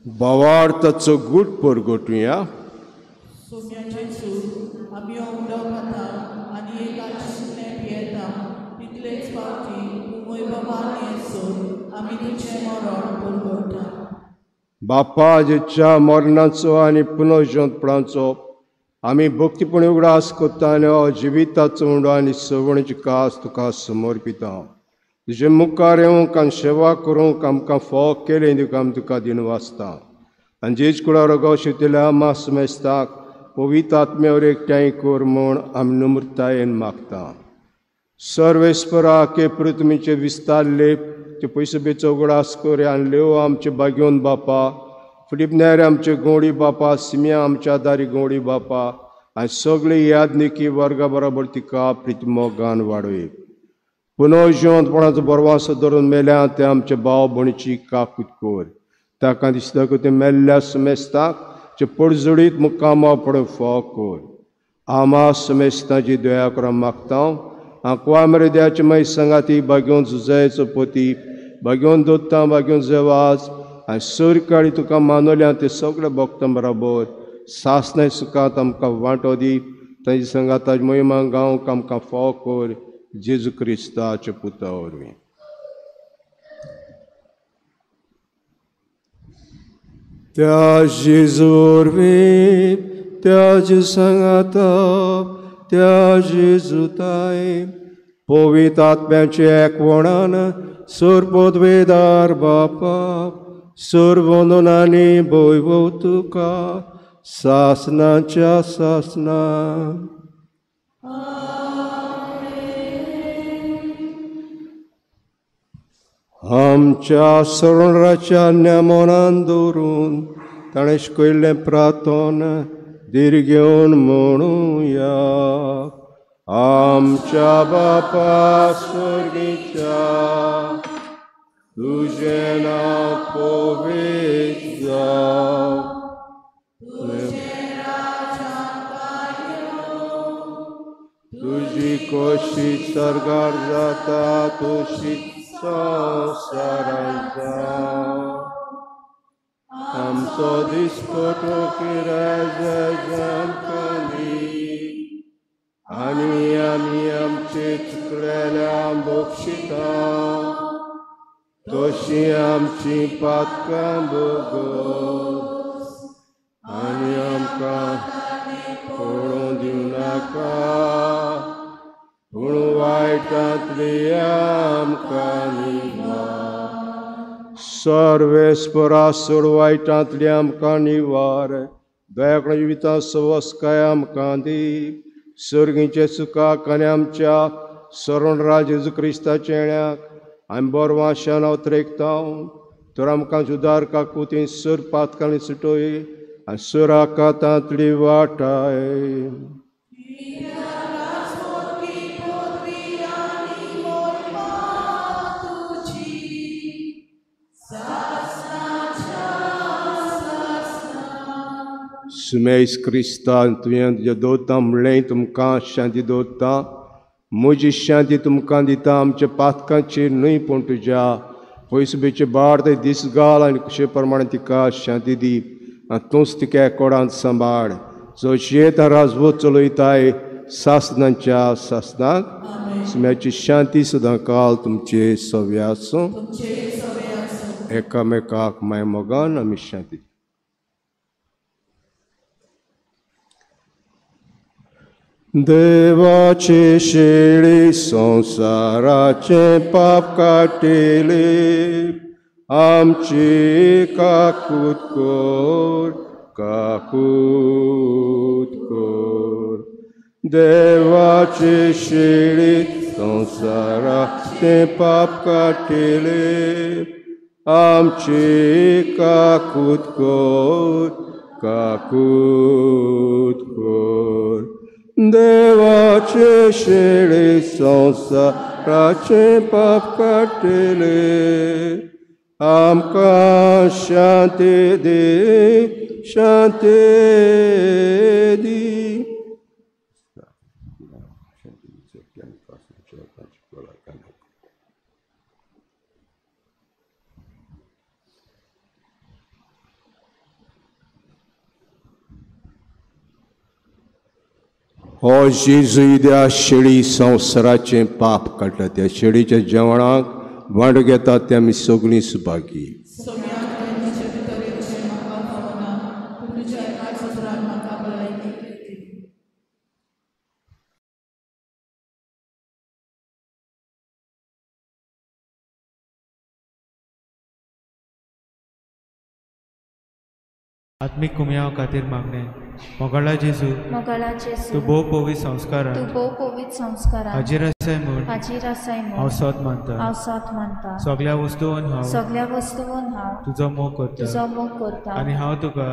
भावार्थाचो गूट परगटुया. सोम्याचें सूर आमी उंडो खाता आनी एकाच सुकणें पियेता तितलेच फावटी वैभवान येसर आमी तुजें मरण परगटा. बापा जेच्या मरणाचो आनी पुनर्जिवंतपणाचो आमी भक्तीपणी उगडास करता आनी हो जिविताचो उंडो आनी सवणीची कास तुका समर्पिता. तुजे मुखार येवंक आनी सेवा करूंक आमकां फोव केलें देखून आमी तुका दिनवासता आनी जेज कुळा रगो शिवतल्या मास मेस्ताक पवित्र आत्म्यावर एकठांय कर म्हूण आमी नम्रतायेन मागता. सर्वेस्परा के पृथ्वीचे विस्तारले ते पयसुबेचो उगडास कर आनी लेव आमचे बागेवन बापा फिलीप नेरे आमचे गोंडी बापा सिमिया आमच्या दारी गोंडी बापा आनी सगळे यादनिकी वर्गा बरोबर तिका प्रितमोगान वाडोय. पुनर्जिवंतपणाचो बरवासो धरून मेल्या ते आमचे भाव भयणीची काकूत कर ताका दिसता ते मेल्ल्या समेस्ताक जे पडजडीत मुक्कामा पडून फोव कर. आमा समेस्ताची दया करून मागता आंकवा मरे देवाचे मागीर संगाती बागेवन जुजायचो पोती बागेवन दोत्ता बागेवन जेवाज आनी सरकाळी तुका मानवल्या ते सगळे भक्तां बराबर सासनाय सुखांत आमकां वांटो दी तांचे संगाताज मोहिमा गावंक आमकां फोव कर जेजू क्रिस्ताच्या पुता वरवीं. त्या जेजू वरवीं, त्या सांगाता, त्या जेजुताय पवित्र आत्म्याचे एकवणान सर पदवेदार बापा सर वंदनांनी भोयभोव तुका सासनाच्या सासना. आमच्या सरणराच्या नेमनान दवरून ताणें शिकयल्लें प्रार्थन धीर घेवन म्हणुया. आमच्या बापा स्वर्गीच्या, तुजें नांव पवित्र जावं, तुजी खोशी सर्गार जाता तशी संवसारांत जावं. आमचो दिसपटो किराय आमकां दी, आनी आमी आमचे चुकलेल्या बक्षिता तशी आमची पातकां भोगोस, आनी आमकां पळोवं दिवं नाका, पूण वायटांतली आमकां निवार. सर्वेस्परा सोड वायटांतली आमकां निवार, दयाकून जिवितांत सवसकाय आमकां दी. सर्गीचे सुखाक आनी आमच्या सरणराज जेजू क्रिस्ताच्या येण्याक आमी बरवाशान अवतरेकता. तर आमकां सुदार काकुती सर पातकांनी सुटोय आनी सराकातांतली वाटाय. सुमेस क्रिस्तान तुवें तुज्या दवरता म्हणलें तुमकां शांती दवरता, म्हजी शांती तुमकां दिता. आमच्या पातकांचेर न्हय पूण तुज्या पयसुबेचे बाड ते दीस घाल आनी कशे प्रमाणे तिका शांती दी आनी तूंच तिका एकोडांत सांबाळ. जो शेत राजवत चलयताय सासनाच्या सासनाक. सुम्याची शांती सदां काल तुमचे सव्य आसूं. एकामेकाक माय मोगान आमी शांती. देवाचे शेळी संवसाराचे पाप काडटले, आमची काकूत कर, काकूत कर. देवाचे शेळी संवसाराचे पाप काडटले, आमची काकूत कर, काकूत कर. देवाचे शेळी संवसाराचे पाप काडटले, आमकां शांती दी, शांती दी. हो जेजू त्या शेळी संवसाराचें पाप काडटा, त्या शेळीच्या जेवणाक वांटो घेतात ते आमी सगळीं सुभागी. आत्मीक कुमयाव खातीर मागणें. मोगाळा जेजू, तूं भोव पवित्र संस्कारांत हाजीर आसाय म्हूण हांव सत मानता. सगळ्या वस्तून हांव तुजो मोग करता आनी हांव तुका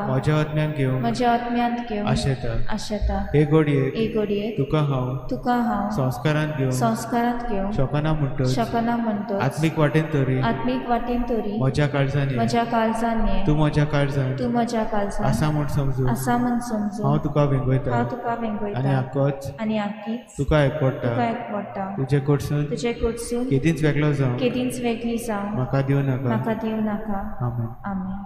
म्हज्या आत्म्यांत घेवन आशेता. हे घडयेक तुका हांव संस्कारांत घेवन शकना म्हणटच आत्मीक वाटेन तरी म्हज्या काळजान तूं म्हज्या काळजान आसा म्हूण समजून हांव तुका वेंगयता आनी आकीच तुका एकवटा. तुजे कडसून केदींच वेगळो जावं म्हाका दिवं नाका. आमेन.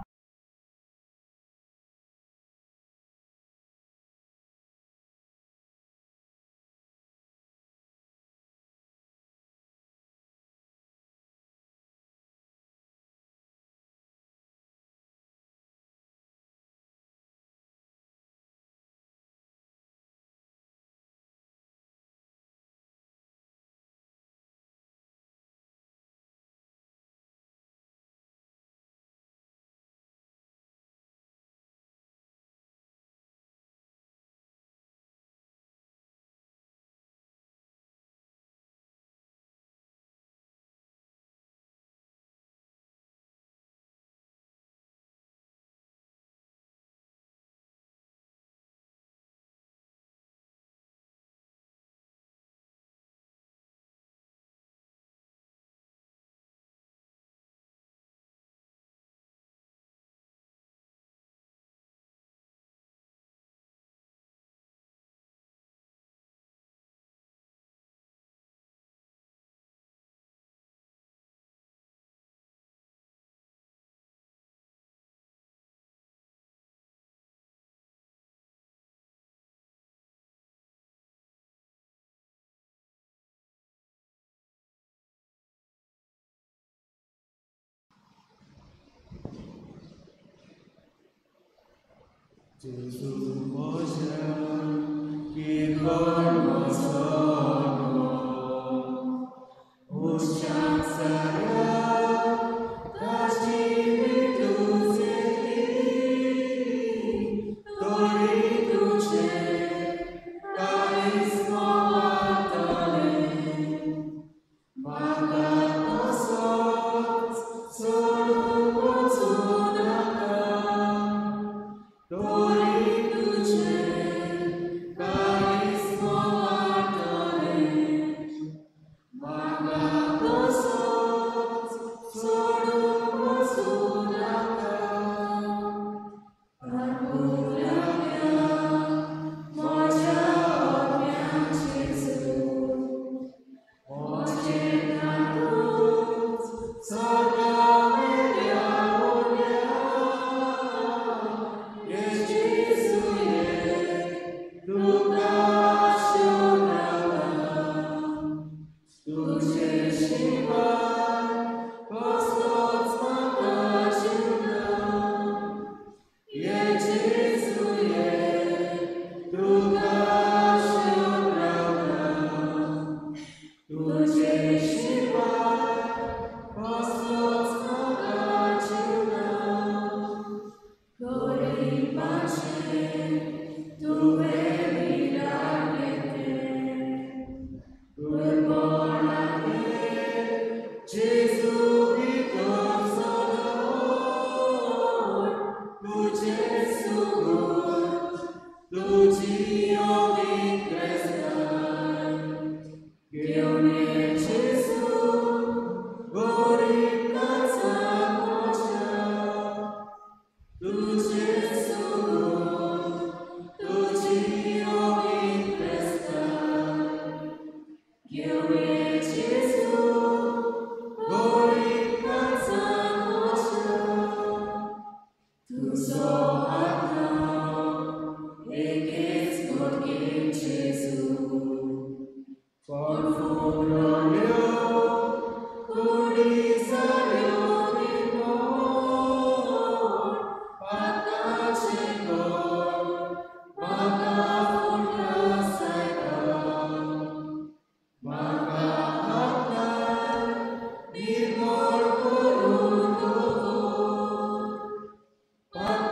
Bye.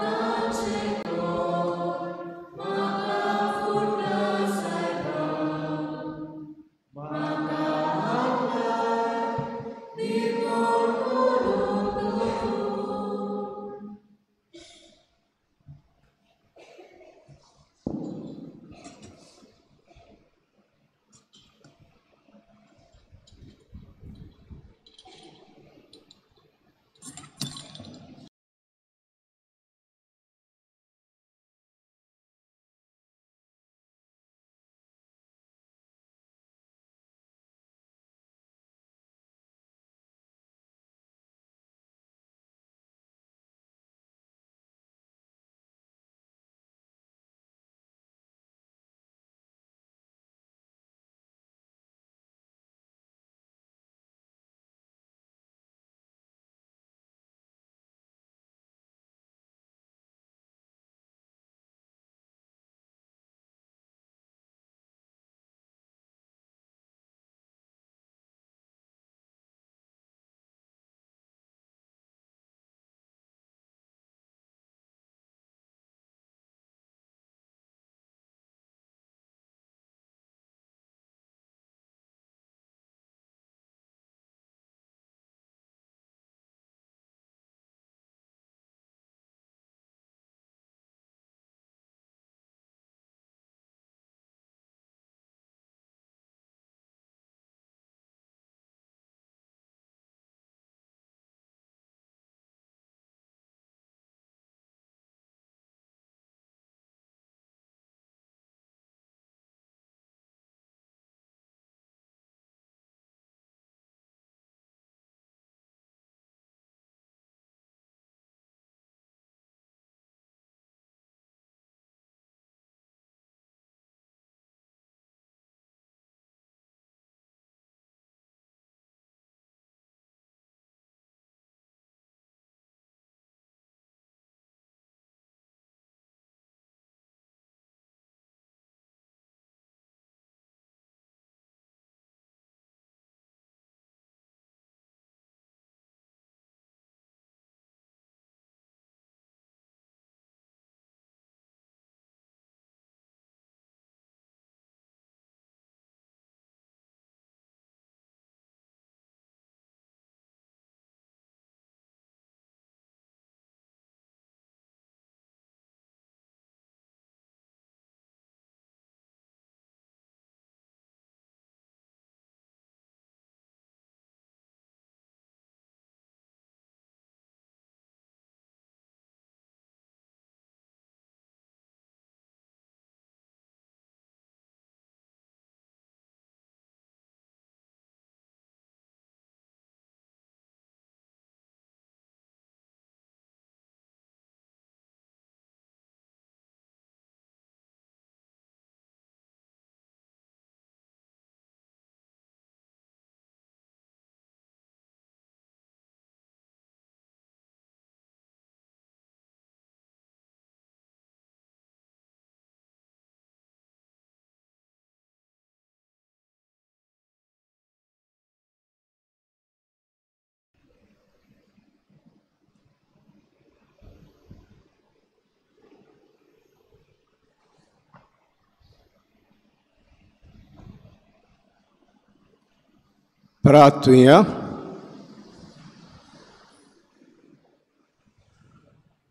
प्रार्थुया.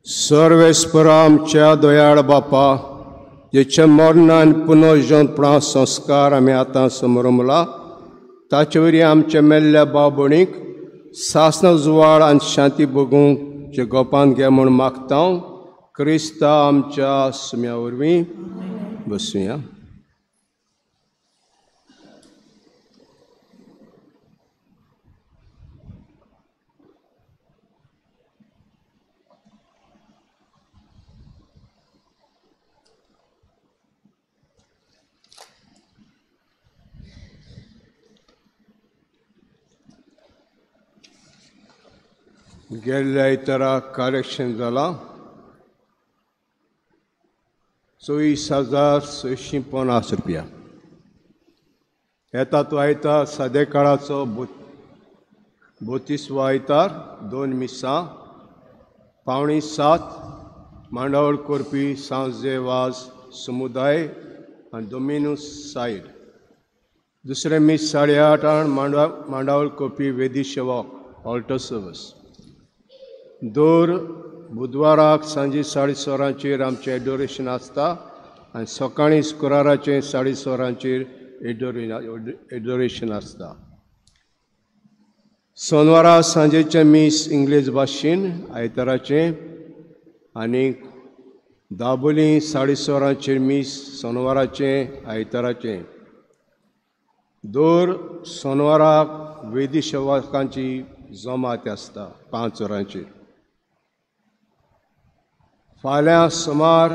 सर्वेस्परा आमच्या दयाळ बापा, जेच्या मरणान पुनर्जनपणा संस्कार आमी आतां समरमला, ताचे वरवीं आमच्या मेल्ल्या भाव भयणीक सासणा जुवाळ आनी शांती भोगूंक जे गोपान घे म्हूण मागता क्रिस्ता आमच्या सुम्या वरवीं. बसुया. गेल्ल्या आयतारा करेक्शन जाला 24,650 रुपया. येता तो आयतार सादे काळाचो 32वो आयतार, 2 मिसां, 6:45, मांडावळ करपी सांजे वाज समुदाय आनी दोमिनूस सायड. दुसरें मीस 8:30 मांडावळ करपी वेदी सेवक ऑल्टर सर्वीस. दर बुधवाराक सांजे 6:30 वरांचेर आमचें एडोरेशन आसता आनी सकाळीं शुक्राराचें 6:30 वरांचेर एडोरेशन आसता. सोनवारा सांजेचें मीस इंग्लीश भाशेन आयताराचें आनी दाबोली 6:30 वरांचेर मीस सोनवाराचें आयताराचें. दर सोनवाराक वेदी सेवकांची जमात आसता 5 वरांचेर. फाल्यां सुमार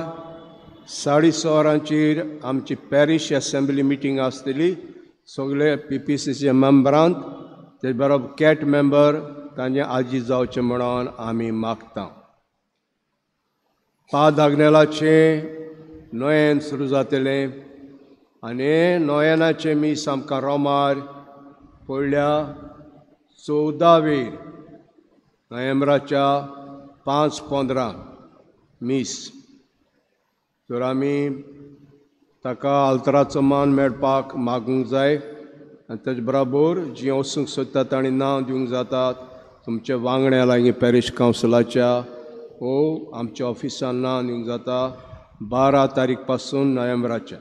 6:30 वरांचेर आमची पॅरीश एसेंब्ली मिटींग आसतली. सगळे PPCC मेंबरांत ते बरोबर कॅट मेंबर तांचे आजी जावचें म्हणून आमी मागता. पाद आग्नेलाचें नोयेन सुरू जातलें आनी नोयेनाचें मीस आमकां रोमार पडल्या 14 नोव्हेंबराच्या 5:15 मीस. तर आमी ताका आल्तराचो मान मेळपाक मागूंक जाय आनी तेजे बरोबर जीं वचूंक सोदता तांणी नांव दिवंक जातात तुमच्या वांगड्या लागीं पॅरीश कावन्सिलाच्या ओ आमच्या ऑफिसान नांव दिवंक जाता 12 तारीख पासून नोव्हेंबराच्या.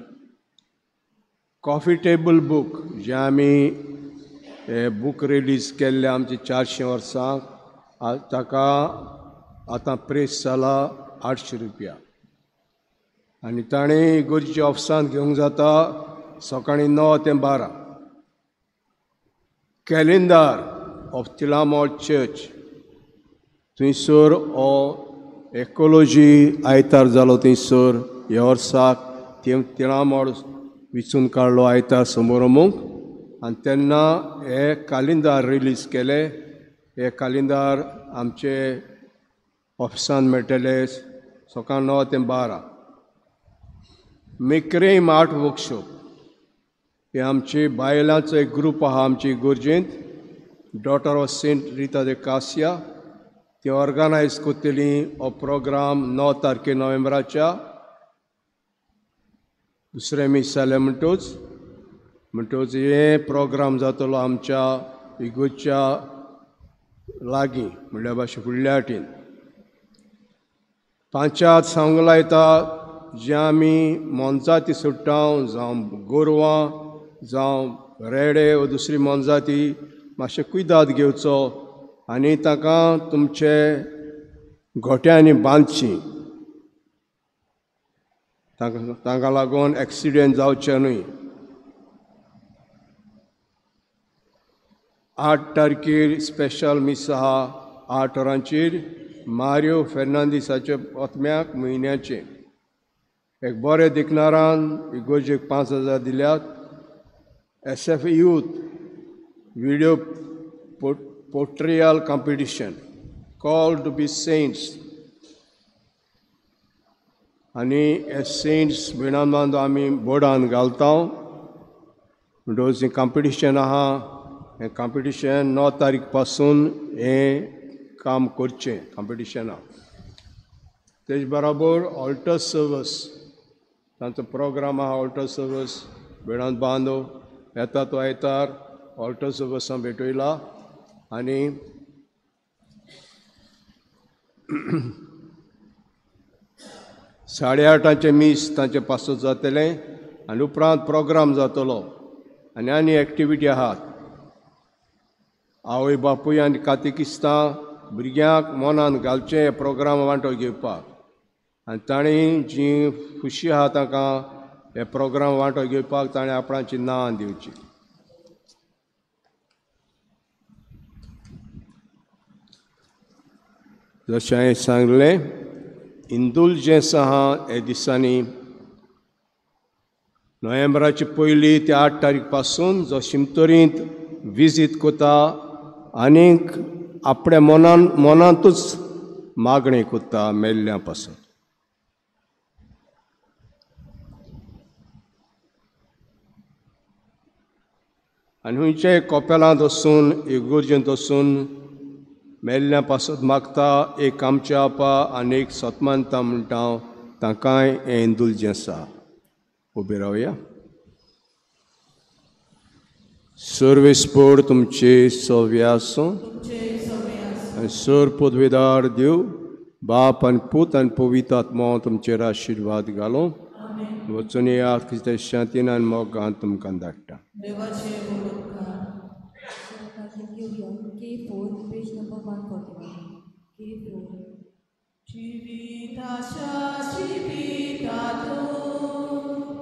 कॉफी टेबल बूक जें आमी हे बूक रिलीज केल्ले आमचे 400 वर्सां ताका आतां प्रेस जाला 800 रुपया आनी ताणें इगोर्जीच्या ऑफिसांत घेवंक जाता सकाळीं 9 ते 12. कॅलेंडर ऑफ तिलामोळ चर्च थंयसर हो एकॉलॉजी आयतार जालो थंयसर ह्या वर्साक तिळामोळ विचून काडलो आयतार समोरमूंक आनी तेन्ना हे कालिंदार रिलीज केले. हे कालिंदार आमचे ऑफिसान मेळटले सकाळ 9 ते 12. मेक्रेम आर्ट वर्कशॉप हे आमचे बायलांचो एक ग्रूप आहा आमचे इगोर्जेंत, daughter of Saint Rita de Cassia, ती ऑर्गनायज करतली हो प्रोग्राम 9 तारखे नोव्हेंबराच्या. दुसरें मीस जालें म्हणटूच हे प्रोग्राम जातलो आमच्या इगोर्जच्या लागीं म्हणल्यार भाशे फुडल्या वाटेन. 5 सांगूंक लायता जे आमी मोनजाती सोडटा जावं गोरवां जावं रेडे वो दुसरी मोनजाती मातशें कुयदाद घेवचो आनी तांकां तुमचे गोट्यांनी बांदची, तांकां लागून एक्सिडेंट जावचे न्हय. 8 तारखेर स्पेशल मीस आहा 8 वरांचेर मारियो फेर्नांदीसाच्या आत्म्याक म्हयन्याचें. एक बरें देखणारान इगोर्जेक 5,000 दिल्यात. SF youth video portrayal competition call to be saints आनी हे सेंट्स भयणान बांदो आमी बोर्डान घालता. म्हणटकच हें कॉम्पिटिशन आहा, हें कॉम्पिटिशन 9 तारीख पासून हें काम करचें कॉम्पिटिशनाक. तेज बरोबर ऑल्टर सर्वीस तांचो प्रोग्राम आहा ऑल्टर सर्वीस भयणान बांदो येता तो आयतार ऑल्टर्स बसां भेटयला आनी 8:30 मीस तांचें पासत जातलें आनी उपरांत प्रोग्राम जातलो आनी आनी एक्टिविटी आहात. आवय बापूय आनी कातिकिस्तां भुरग्यांक मनान घालचें हे प्रोग्राम वांटो घेवपाक आनी तांणी जी खुशी आहा तांकां हे प्रोग्राम वांटो घेवपाक ताणें आपणाची नांवां दिवची. जशें हांवें सांगलें इंदुलजेंस आहा हे दिसांनी नोव्हेंबराची 1 ते 8 तारीख पासून जो शिमतोरींत विजीत कोता आनीक आपल्या मनान मनांतूच मागणी कोत्ता मेल्ल्या पासून. आनी खंयच्याय कोपेलांत वचून इगोर्जेंत वचून मेल्ल्या पासत मागता एक आमच्या आपा आनी एक सतमानता म्हणटा हांव तांकांय हें इंदुलजेंस आसा. उबे रावया. सर्वेस्पोर तुमचे सव्य आसूं आनी सर पदवेदार देव बाप आनी पूत आनी पवित्र आत्मो तुमचेर आशिर्वाद घालूं. वचून येयात क्रिस्ताच्या शांतीन आनी मोगान तुमकां धाडटा. K4, page number 141. K4. Jivita Shivita Tu.